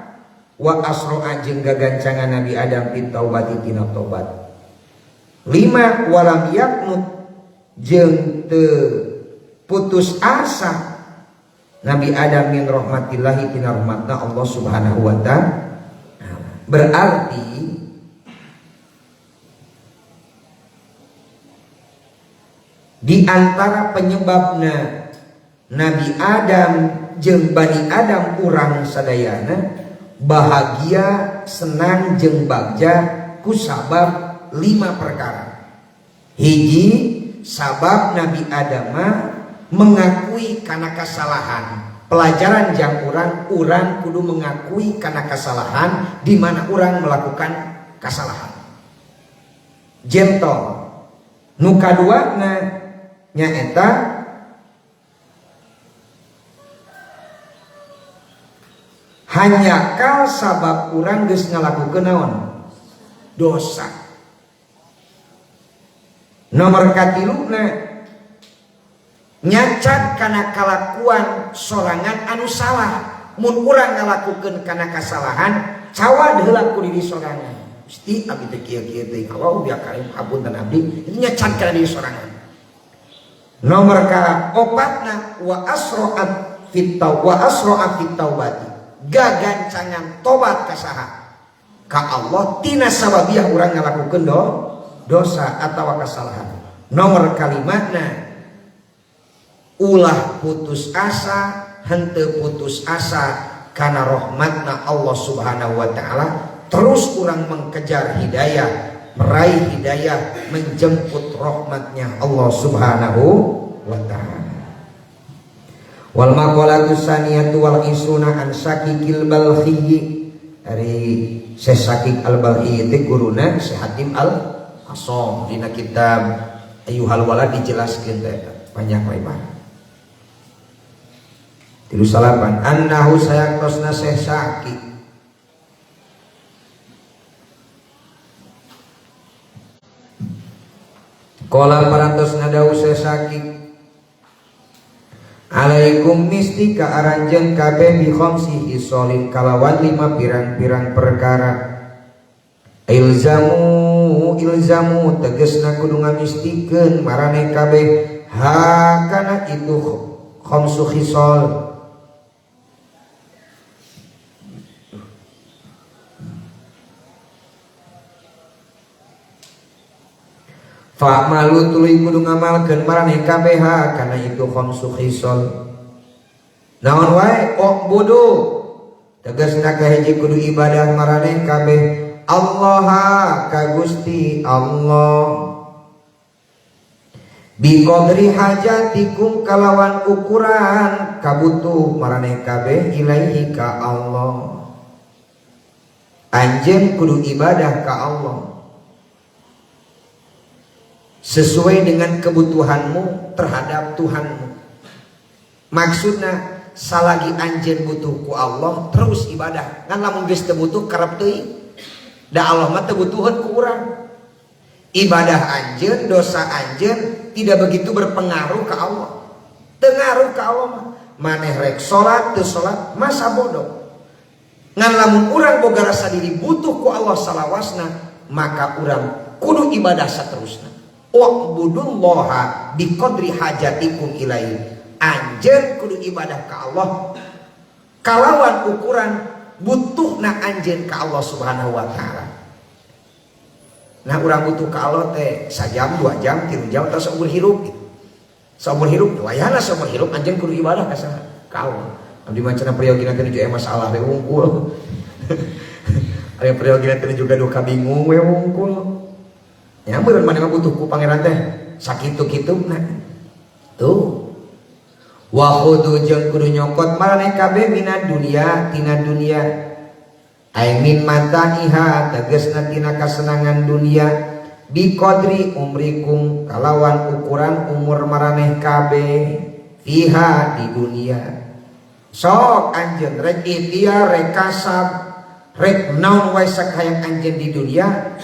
wa asro'a jeung gagancangan Nabi Adam fit taubati tina tobat. Lima walam yaknut jeung teu putus asa Nabi Adam min rahmatillahi tina rahmatna Allah Subhanahu wa ta'ala. Berarti di antara penyebabna Nabi Adam jeung Bani Adam urang sadayana Bahagia, senang jeung bagja ku sabab 5 perkara. Hiji, sabab Nabi Adam mengakui kana kesalahan. Pelajaran jang urang, urang kudu mengakui kana kesalahan di mana urang melakukan kesalahan. Gentle. Nu kaduana nyaeta hanya kal sabab urang geus ngalakukeun naon? Dosa. Nomor katiluna nyacat kana kalakuan sorangan anu salah. Mun urang ngalakukeun kana kasalahan, cawad heula ku diri sorangan. Gusti abdi teh kieu-kieu teh, Allah biar karim hapunten abdi, itu nyacat kana diri sorangan. Nomor ka opatna wa asra'at fit wa asra'a fit taubati. Gagancangan tobat ka saha? Ka Allah tina sababiah urang ngalakukeun dosa atawa kesalahan. Nomor kalimana ulah putus asa, henteu putus asa kana rahmatna Allah Subhanahu wa taala. Terus urang mengkejar hidayah, meraih hidayah, menjemput rahmatnya Allah Subhanahu wa taala. Wal maqalatu saniyatu wal isruna an Syakikil Balkhi, dari Syekh Syakik Al Balkhi itu guruna Syekh Hatim Al Asom. Dina kitab Ayyuhal Walad dijelaskeun teh panjang lebar. 38 annahu sayaktosna Syekh Syakik qala parantosna dawuh Syekh Syakik alaikum mistika aranjeun kabeh bi khamsi hisolin kalawan 5 pirang-pirang perkara. Ilzamu ilzamu tegasna kudu ngamistikeun maraneh kabeh ha kana itu khamsu khisal. Fa'malu tuluy kudu ngamalkeun maraneh kabeh kana itu khamsu khisal. Naon wae ubudu tegasna kahiji kudu ibadah maraneh kabeh Allah ka Gusti Allah. Bi qadri hajatikum kalawan ukuran kabutuh maraneh kabeh ilaihi ka Allah. Anjeun kudu ibadah ka Allah sesuai dengan kebutuhanmu terhadap Tuhanmu. Maksudna salagi anjeun butuh ku Allah terus ibadah. Ngan lamun geus teu butuh karep teuing. Da Allah mah teu butuheun ku urang. Ibadah anjeun, dosa anjeun tidak begitu berpengaruh ke Allah. Teu ngaruh ka Allah mah. Maneh rek salat teu salat masa bodoh. Ngan lamun urang boga rasa diri butuh ku Allah salawasna, maka urang kudu ibadah saterusna. Wa'budullaha biqadri hajatikum ilaihi. Anjeun kudu ibadah ka Allah kalawan ukuran butuhna anjeun ka Allah Subhanahu wa taala. Nah urang butuh ka Allah teh sajam, 2 jam, 3 jam atau seumur hirup gitu. Seumur hirup, wayahna seumur hirup anjeun kudu ibadah ka saha? Ka Allah. Abdi mah cenah priyogina teh nuju masalah we wungkul. Aya priyogina teh juga duka bingung we wungkul. Ya meureun maneh mah butuh ku pangeran teh sakitu-kitu nah. Tuh. Wa khudu jeung kudu nyokot maraneh kabeh mina dunia tina dunia. Ai min mataiha tegasna tina kasenangan dunia bi qadri umrikum kalawan ukuran umur maraneh kabeh fiha di dunia. Sok anjeun rek ikhtiar rek kasab rek naon wae sakayang anjeun di dunia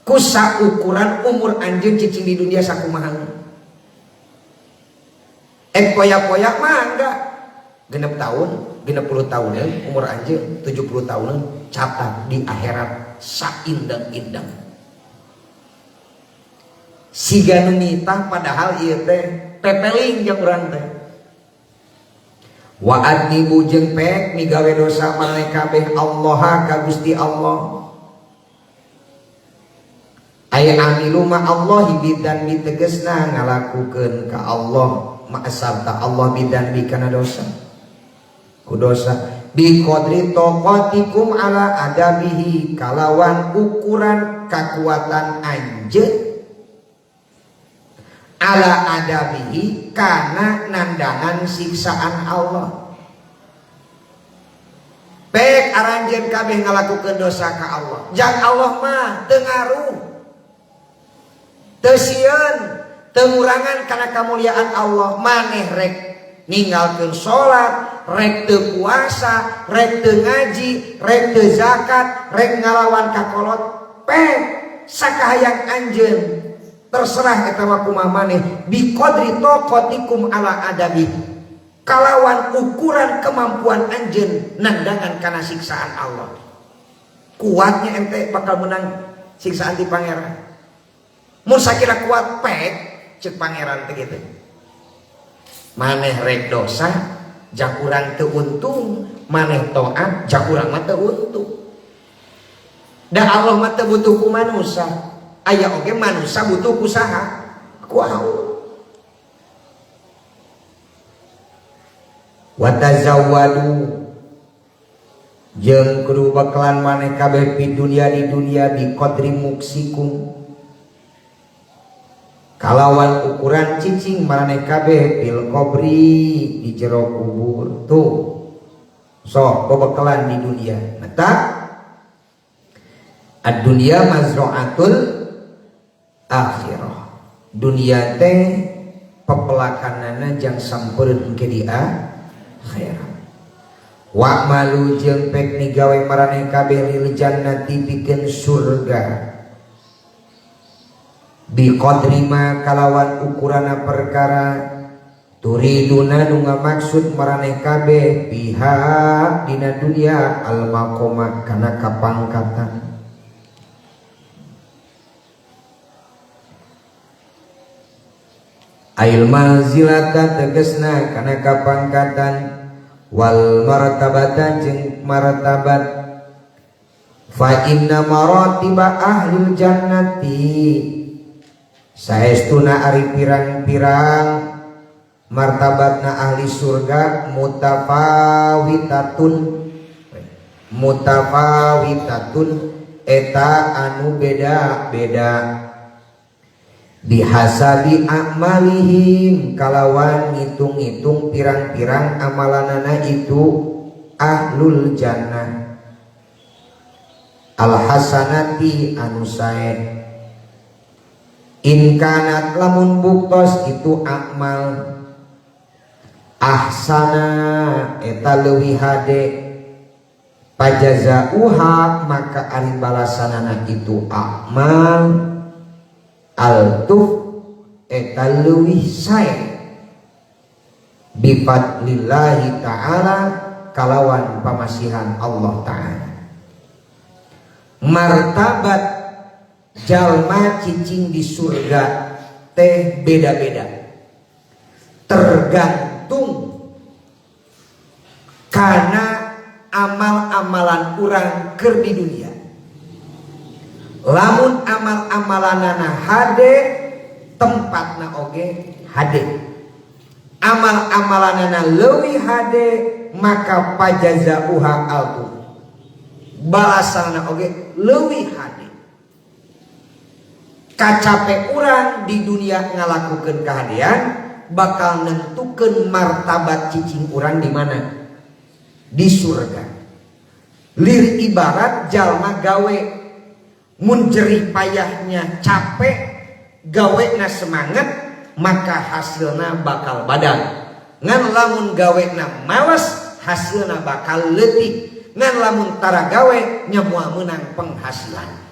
kusa ukuran umur anjeun cicing di dunia sakumaha. Poya-poya mah enggak. 6 tahun, 60 tahunan umur anjeun 70 tahunan catat di akhirat saindang-indang. Siga nu nitah padahal ieu teh pepeling jeung urang teh. Wa adnibu jeung pek migawe dosa maraneh kabeh Allah ka Gusti Allah. Ay amilu ma Allahi bidan bitegesna ngalakukeun ka Allah ma'asabta Allah bidan bi kana dosa. Ku dosa Bi qadri taqatikum ala adabihi kalawan ukuran kakuatan anjeun ala adabihi kana nandangan siksaan Allah. Pek aranjeun kabeh ngalakukeun dosa ka Allah. Jang Allah mah teu ngaruh. Teu sieun, teu ngurangan kana kamuliaan Allah. Maneh rek ninggalkeun salat, rek teu puasa, rek teu ngaji, rek teu zakat, rek ngalawan ka kolot. Pek sakahayang anjeun. Terserah eta mah kumaha maneh bi qadri taqatikum ala adabi. Kalawan ukuran kemampuan anjeun nandangan kana siksaan Allah. Kuatnya ente bakal menang siksaan di pangeran. Mun sakira kuat pek cek pangeran teh kitu. Maneh rek dosa jang urang teu untung, maneh taat jang urang mah teu untung. Da Allah mah teu butuh ku manusa. Aya oge manusa butuh ku saha? Ku Allah. Watazawwadu jeung kudu bakalan maneh kabeh di dunia di dunia bi qadri muksikum kalawan ukuran cicing maraneh kabeh fil qabri di jero kubur tuh sok bebekalan di dunia mata ad-dunya mazra'atul akhirah dunia teh pepelakanana jang sampereun engke di akhirat. Wa malu jeung pek migawe maraneh kabeh lil jannati pikeun surga bi qadri ma kalawan ukurana perkara turiduna nu ngamaksud maraneh kabeh biha dina dunya al maqama kana kapangkatan. Ail manzilata tegesna kana kapangkatan wal martabata jeung martabat fa inna maratiba ahlil jannati saestuna ari pirang-pirang martabatna ahli surga mutafawitatun mutafawitatun eta anu beda-beda bihasabi a'malihim kalawan ngitung-ngitung pirang-pirang amalanana itu ahlul jannah alhasanati anu sae in kanat lamun buktos itu amal ahsana eta leuwih hade pajazauha maka ari balasanana itu amal altuf eta leuwih sae bifadlillahi ta'ala kalawan pamasihan Allah ta'ala. Martabat jalma cicing di surga teh beda-beda tergantung karena amal-amalan urang keur di dunia. Lamun amal-amalanana hade tempatna oge hade, amal-amalanana leuwih hade maka pajazauha altu balasanna oge leuwih hade. Kacape urang di dunia ngalakukeun kahadean bakal nentukeun martabat cicing urang di mana? Di surga. Lir ibarat jalma gawe mun jerih payahnya capek gawe na semangat maka hasilna bakal badan. Ngan lamun gawe na malas hasilna bakal leutik. Ngan lamun tara gawe nya moal meunang penghasilan.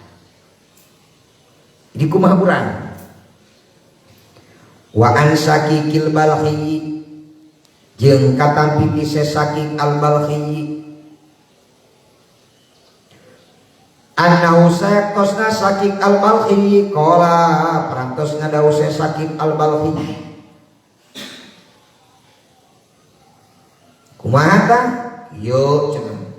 Jadi kumaha urang? Wa an syakikil balhi jeung katampi ti Syakik al Balhi annahu sayaktosna Syakik al Balhi qala parantos ngadau Syakik al Balhi kumaha tah yo cenah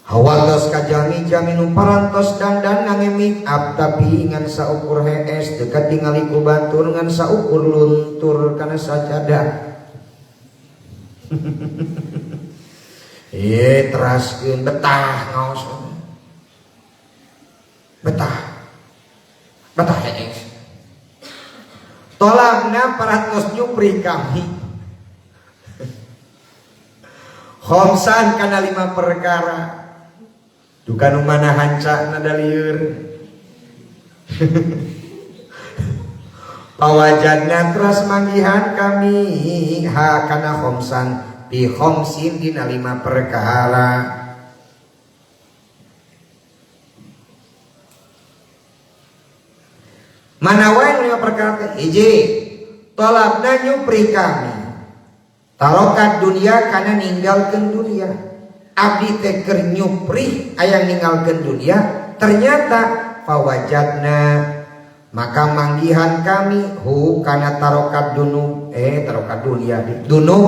hawatos kajami jaminu parantos dandan ngange make up tapi ngan saukur hees dekat tingali ku batur ngan saukur luntur kana sajadah. Ye teraskeun betah ngaos. Betah. Betah hees. Tolabna parantos nyupri kami. Khomsan kana 5 perkara. Duka nu mana hancana da lieur. Pawajadna teras manggihan kami ha kana khomsan bi khomsin dina 5 perkara. Mana wae 5 perkara teh? Hiji, tolabna nyupri kami tarokat dunia kana ninggalkeun dunia. Abdi teh keur nyupri aya ninggalkeun dunia, ternyata fawajadna maka manggihan kami hu kana tarokat dunu tarokat dunia dunu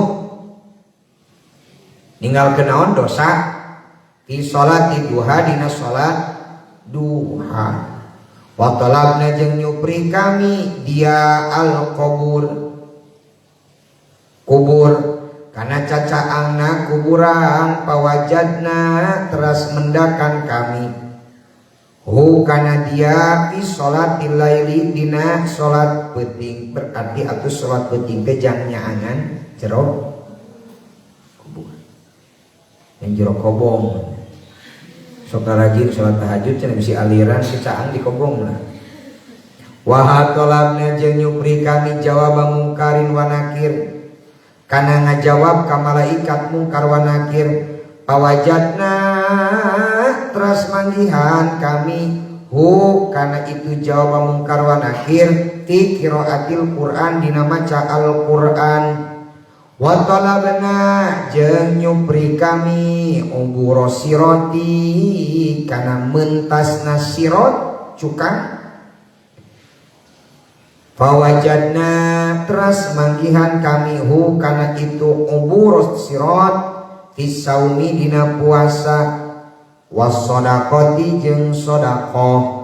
ninggalkeun naon dosa fi sholati duha dina salat duha. Wa talabna jeung nyupri kami dia al kubur kubur kana cacaangna kuburan pawajadna teras mendakan kami hu kana dia fi sholatil laili dina salat peuting. Berarti atuh salat peuting teh jang nyaangan jero kubur yang jero kobong. Sok rajin salat tahajud cenah bisi aliran cacaang di kobong lah. Wa talabna jeung nyupri kami jawab mungkarin wa nakir kana ngajawab ka malaikat mungkar wa nakir. Pawajadna teras manggihan kami hu kana itu jawab mungkar wa nakir fi qiraatil Quran dina maca Al-Quran. Wa talabna jeung nyupri kami uburo siroti kana mentasna sirot cukang. Fawajadna teras manggihan kami hu kana itu uburo sirot fi saumi dina puasa was-shadaqati jeung sedekah.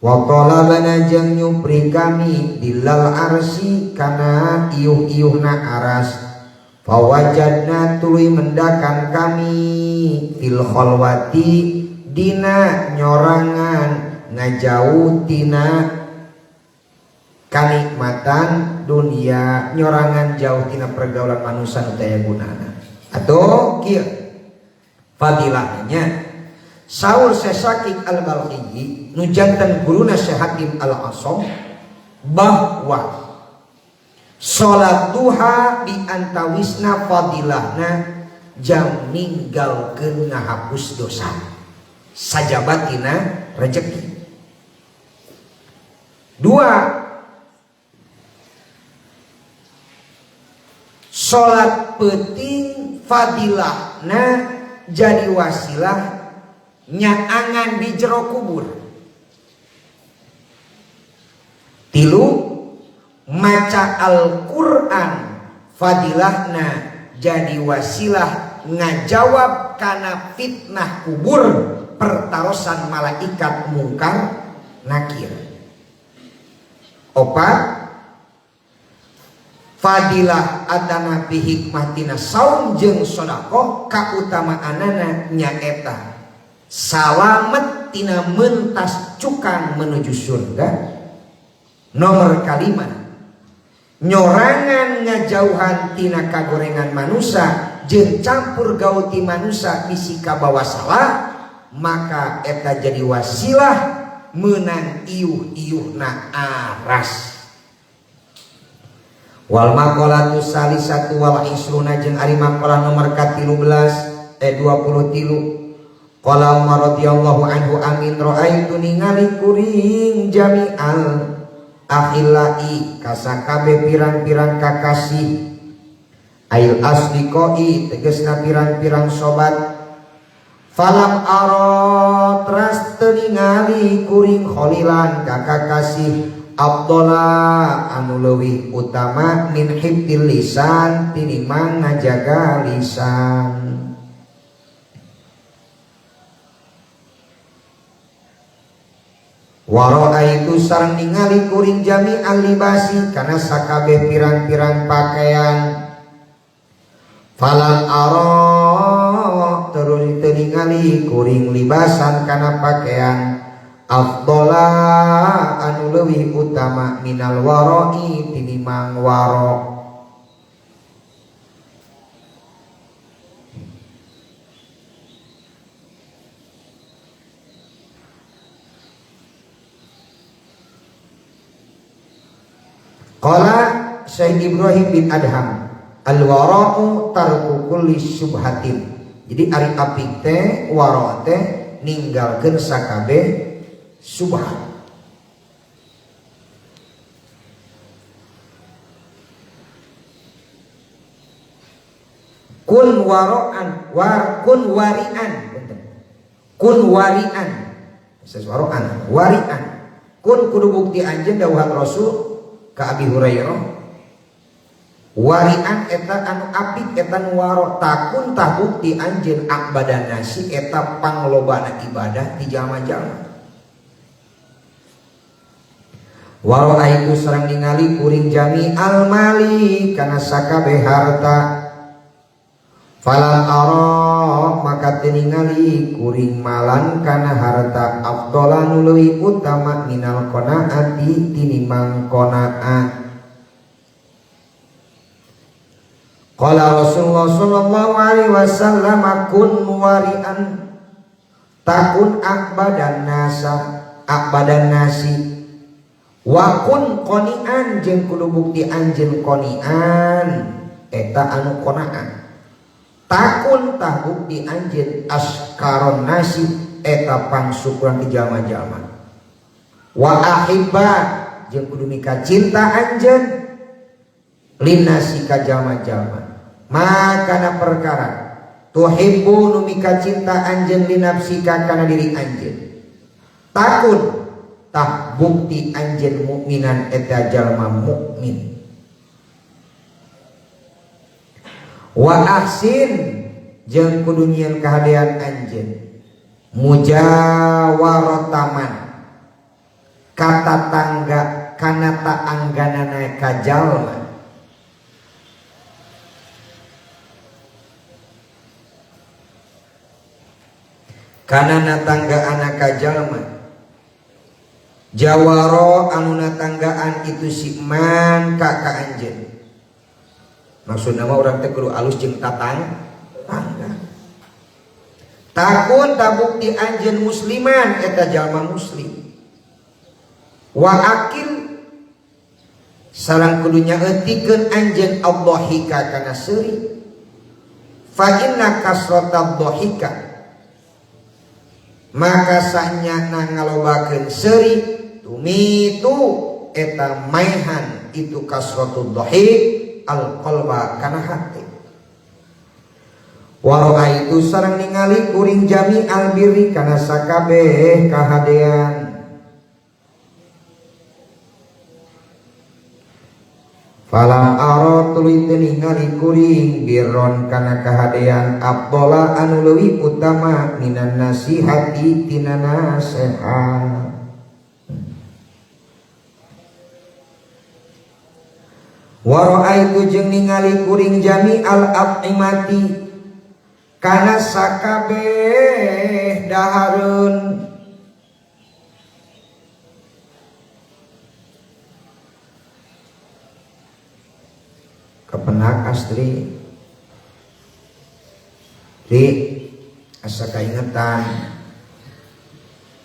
Wa talabna jeung nyupri kami dilal arsi kana iuh-iuhna aras. Fawajadna tuluy mendakan kami fil khalwati dina nyorangan ngajauh tina kanikmatan dunia, nyorangan jauh tina pergaulan manusia nu teu aya gunana. Atau kieu fadilahnya Saul Sesakik Al-Balkhi nu janten guruna Syekh Hakim Al-Asom bahwa salat duha di antawisna fadilahna jam ninggalkeun ngahapus dosa sajabatina rejeki. Dua, salat peuting fadilahna jadi wasilah nyaangan di jero kubur. Tilu, maca Al-Quran fadilahna jadi wasilah ngajawab kana fitnah kubur pertarosan malaikat mungkar nakir. Opat, fadilah atana bi hikmahtina saum jeung sedekah kautamaanana nyaeta salamet tina mentas cukang menuju surga. Nomor kalima, nyorangan ngajauhan tina kagorengan manusia jeung campur gaul ti manusia bisi kabawa salah, maka eta jadi wasilah menang iuh-iuhna aras. Wal maqalatu salisatu wal isruna jeung ari maqalah nomor ka-13 23. Qala Umar radhiyallahu anhu amin raaitu ningali kuring jami'al akhillai kasakabe pirang-pirang kakasih ail asdiqoi tegesna pirang-pirang sobat. Falam ara teras teu ningali kuring kholilan ka kakasih Abdullah anu leuwih utama min hibdil lisan tinimbang ngajaga lisan. Waro'aitu sareng ningali kuring jami'al libasi kana sakabeh pirang-pirang pakaian. Falam ara ningali kuring libasan kana pakaian afdhala anu leuwih utama minal wara'i tinimbang waro. Qala Syekh Ibrahim bin Adham al-wara'u tarku kulli syubhatin. Jadi ari apik teh wara teh ninggalkeun sakabeh subhat. Kun waro'an war kun wari'an punten. Kun wari'an. Seswaro'an wari'an. Kun kudu bukti anjeun dawuhan Rasul ka Abi Hurairah warian eta anu apik eta nu waro takun tah bukti anjeun akbadan nasi eta panglobana ibadah ti jalma-jalma. Waro aitu sareng ningali kuring jami al mali kana sakabeh harta falam ara maka teu ningali kuring malan kana harta afdhala nu leuwih utama minal qanaati tinimbang qanaat. Qala Rasulullah sallallahu alaihi wasallam kun wari'an takun akbadan nasa akbadan nasi wa kun qani'an jeung kudu bukti anjeun qani'an eta anu qanaat takun tah bukti anjeun askaron nasi eta pangsyukuran ti jalma-jalma wa ahibba jeung kudu mika cinta anjeun linasi ka jalma-jalma makana perkara tuhibbu nu mika cinta anjeun linafsika kana diri anjeun takun tah bukti anjeun mukminan eta jalma mukmin wa ahsin jeung kudu nyieun kahadean anjeun mujawarataman kata tangga kana taangganana ka jalma kana natanggaan ka jalma jawaro anu natanggaan itu si man ka ka anjeun. Maksudna mah urang teh kudu alus jeung tatang tangga. Takun tabukti anjeun musliman eta jalma muslim. Wa akil sareng kudu nyaeutikeun anjeun adhahika kana seuri. Fa inna kasratad dhahika maka sanyana ngalobakeun seuri tumitu eta maehan itu kasratud dhahik al qalba kana hati. Wa raaitu sareng ningali kuring jami al birri kana sakabeh kahadean. Falam ara tuluy teu ningali kuring birron kana kahadean afdhala anu leuwih utama minan nasihati tina nasehat. Wa raaitu jeung ningali kuring jami al at'imati kana sakabeh dahareun kepenak astri di asa kaingetan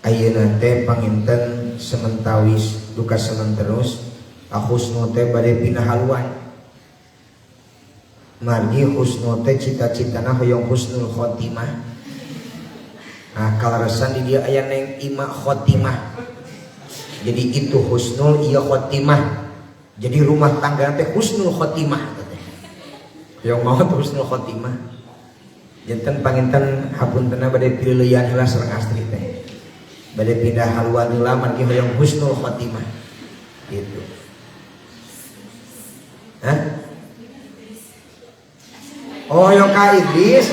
ayeuna teh panginten sementawis duka sementerus husnu teh bade pindah haluan margi husnu teh cita-citana hoyong husnul khotimah. Nah kaleresan di dieu aya neng ima khotimah, jadi itu husnul ieu khotimah, jadi rumah tangga teh husnul khotimah teh hoyong maot husnul khotimah. Janten panginten hapuntena bade pileuyan heula sareng astri teh bade pindah haluan heula margi hoyong husnul khotimah gitu. Hah? Oh yang ka Idris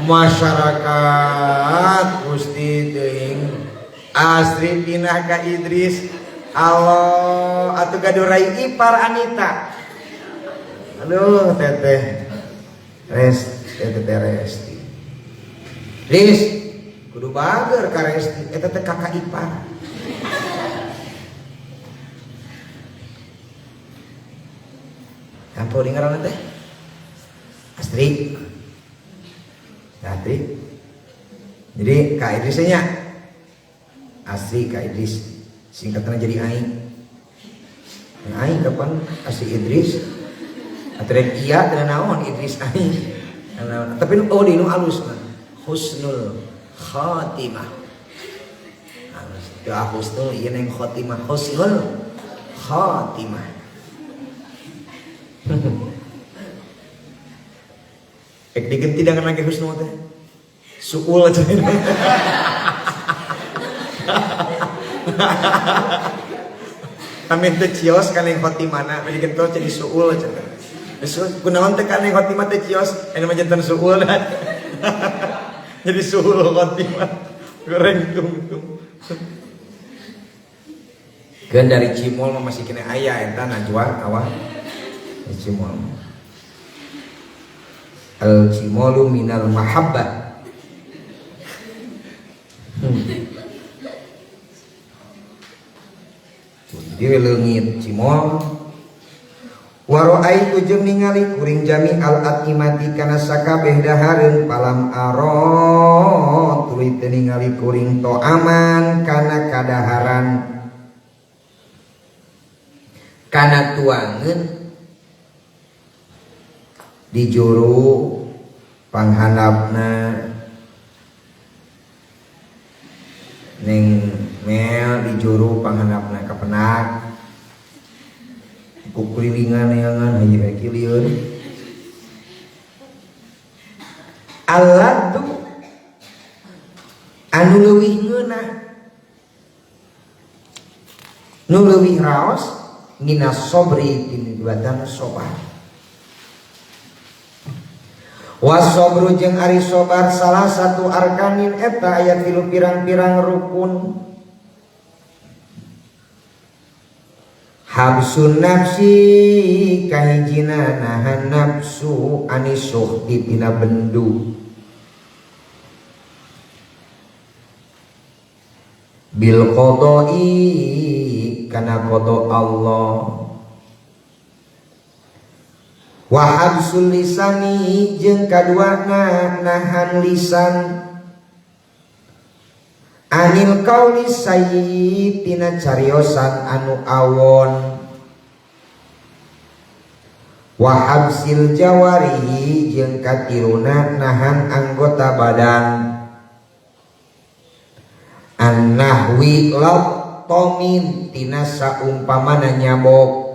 masyarakat Gusti teuing astri pindah ka Idris Allah atuh gaduh rai ipar Anita. Aduh teteh res teteh resti. Lis kudu bager ka Resti eta teh kakak ipar. Apa ngaranna teh? Astri. Astri. Jadi Kak Idris nya Astri Kak Idris singkatannya jadi Aing. Aing kapan Astri Idris? Atrek iya teu naon Idris Aing. Tapi oh di nu alus mah. Husnul khatimah. Alus. Teu husnul ieu neng khatimah husnul khatimah. Ek digenti dengan lagi husnul teh. Suul aja. Amin teh cios kana yang khotimana, digento jadi suul aja. Kunaon teh kana yang khotimah teh cios, anu mah janten suul. Jadi suul khotimah. Goreng tungtung. Keun dari Cimol mah masih kena aya eta Najwa awah. Cimol. Al cimolu minal mahabbah. Jadi leungit cimol. Waro'aitu jeung ningali kuring jami al atimati kana sakabeh dahareun palam aro tuluy teu ningali kuring to aman kana kadaharan kana tuangeun di juru panghandapna ning mel di juru panghandapna kapenak kukulilingan neangan haji reki lieur aladu anu leuwih ngeunah nu leuwih raos minas sobri tinibatan sobar. Wasobru jeung ari sobar salah satu arkanin eta aya tilu pirang-pirang rukun. Habsun nafsi kahijina nahan nafsu anisuhti tina bendu. Bil qada'i kana qada Allah. Wa habsul lisani jeung kaduana nahan lisan anil qauli sayyi tina cariosan anu awon. Wa habsil jawarihi jeung katiluna nahan anggota badan annahwi latomin tina saumpamana nyabok.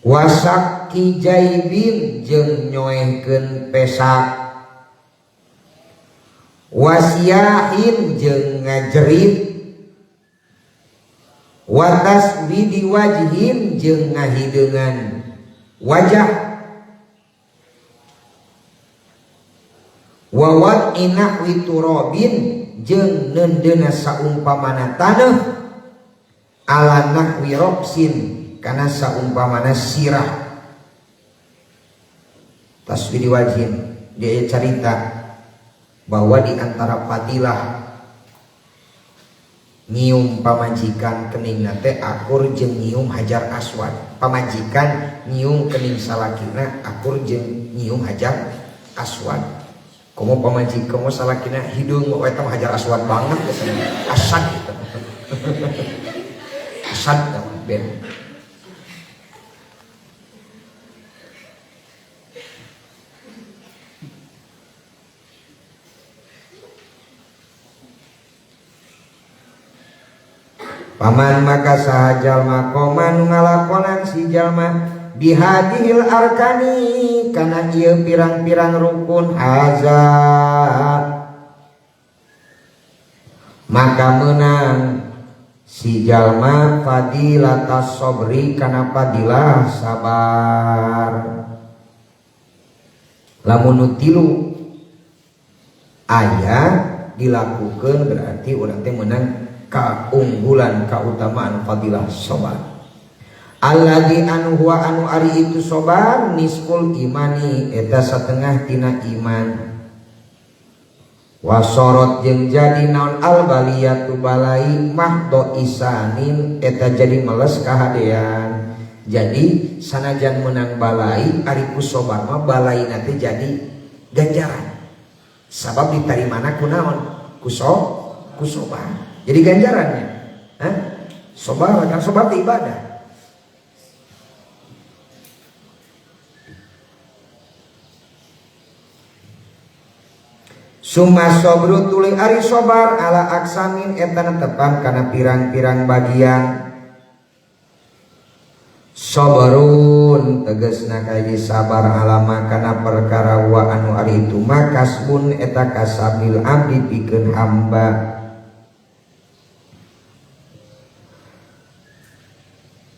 Wasak kijaibin jeung nyoehkeun pesak. Wasiyahin jeung ngajerit. Watas widi wajhin jeung ngahideungan wajah. Wawat inahwi turabin jeung neundeuna saumpamana taneuh ala nahwi roksin kana saumpamana sirah. Taswiri wajhin dia cerita bahwa di antara fadilah nyium pamajikan kening teh akur jeung nyium hajar aswad. Pamajikan nyium kening salakina akur jeung nyium hajar aswad. Komo pamajikan komo salakina hidung mau eta hajar aswad banget biasanya. Asad gitu. Asad ben. Paman maka saha jalma koma nu ngalakonan si jalma bihadihil arkani kana ieu pirang-pirang rukun haza maka menang si jalma fadilatas sobri kana fadilah sabar. Lamun nu tilu aya dilakukeun berarti urang teh menang keunggulan keutamaan fadilah sobar. Alladzi anu huwa anu ari itu sobar nisful imani eta satengah tina iman. Wasorot jeung jadi naon al baliyatu balai mahdo isanin eta jadi meles kahadean. Jadi sanajan menang balai ari ku sobar mah balai nanti jadi ganjaran. Sabab ditarimana ku naon? Ku sobar. Jadi ganjarannya. Hah? Sobar kan sobar teh ibadah. Summa sobru tuluy ari sobar ala aksamin eta netepan kana pirang-pirang bagian. Sobarun tegasna kaji sabar alama kana perkara wa anu ari itu makasbun eta kasabil abdi pikeun hamba.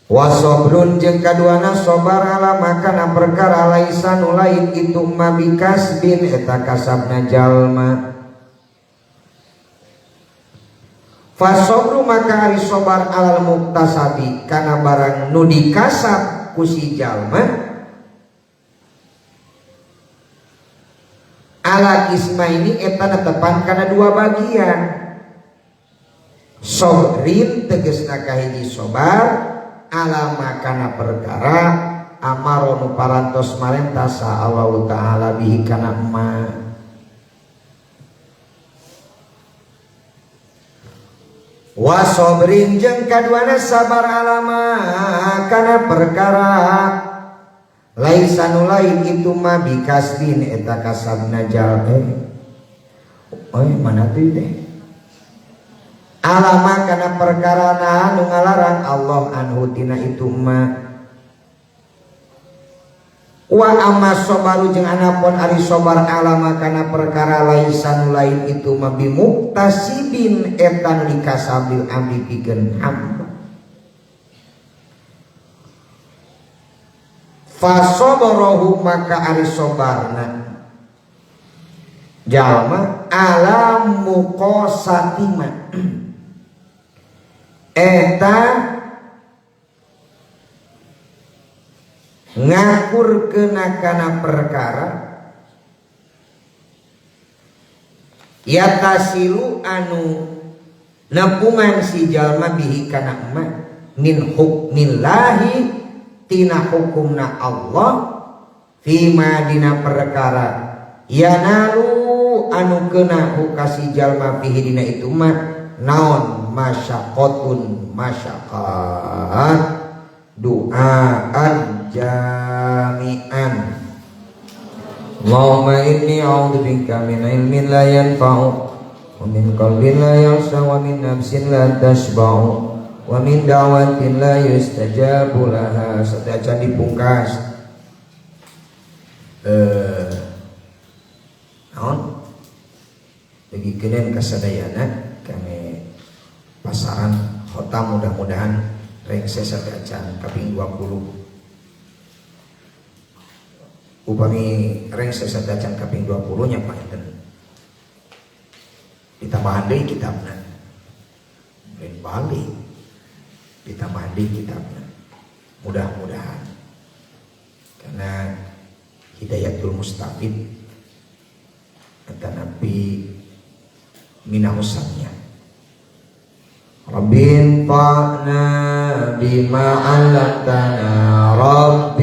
Wasobrun jeung kaduana sobar alama kana perkara laisa nu lain itu ma bikasbin eta kasabna jalma. Fasobru maka ari sobar alal muktasabi kana barang nu dikasab ku si jalma ala kisma ini eta netepan kana dua bagian. Sobrin tegasna kahiji sobar alama kana perkara amaro nu parantos marentah sa Allah Ta'ala bihi kana ma. Wasobrin jeung kaduana sabar alama kana perkara laisa nu lain itu ma bikasbin eta kasabna jalma. Mana tuh teh alama kana perkara nu ngalarang Allah anhu tina itu ma. Wa amma sobaru jeung anapun ari sobar alama kana perkara laisa nu lain itu ma bimuktasibin eta nu dikasabil abdi pikeun hamba. Fasobarahu maka ari sobarna jalma ala muqasatima eta ngakur kena kana perkara yatasilu anu nepungan si jalma bihi kana ma min hukmillahi tina hukumna Allah fima dina perkara yanalu anu kena hukasi jalma fihi dina itu ma naon masyaqatun masyaqat du'aan jami'an. Allahumma inni a'udzubika min ilmin la yanfa'u wa min qalbin la yakhsha wa min nafsin la tashba'u wa min da'watin la yustajabu laha. Satacan dipungkas naon bagi keuneun kasadayana kami pasaran khotam mudah-mudahan rengse satacan kaping 20. Upami rengse satacan kaping 20 nya panginten ditambahan deui kitabna. Lain balik ditambahan deui kitabna. Mudah-mudahan karena Hidayatul Mustafid atanapi minahusannya. Rabbin fa'na bima 'allamtana Rabb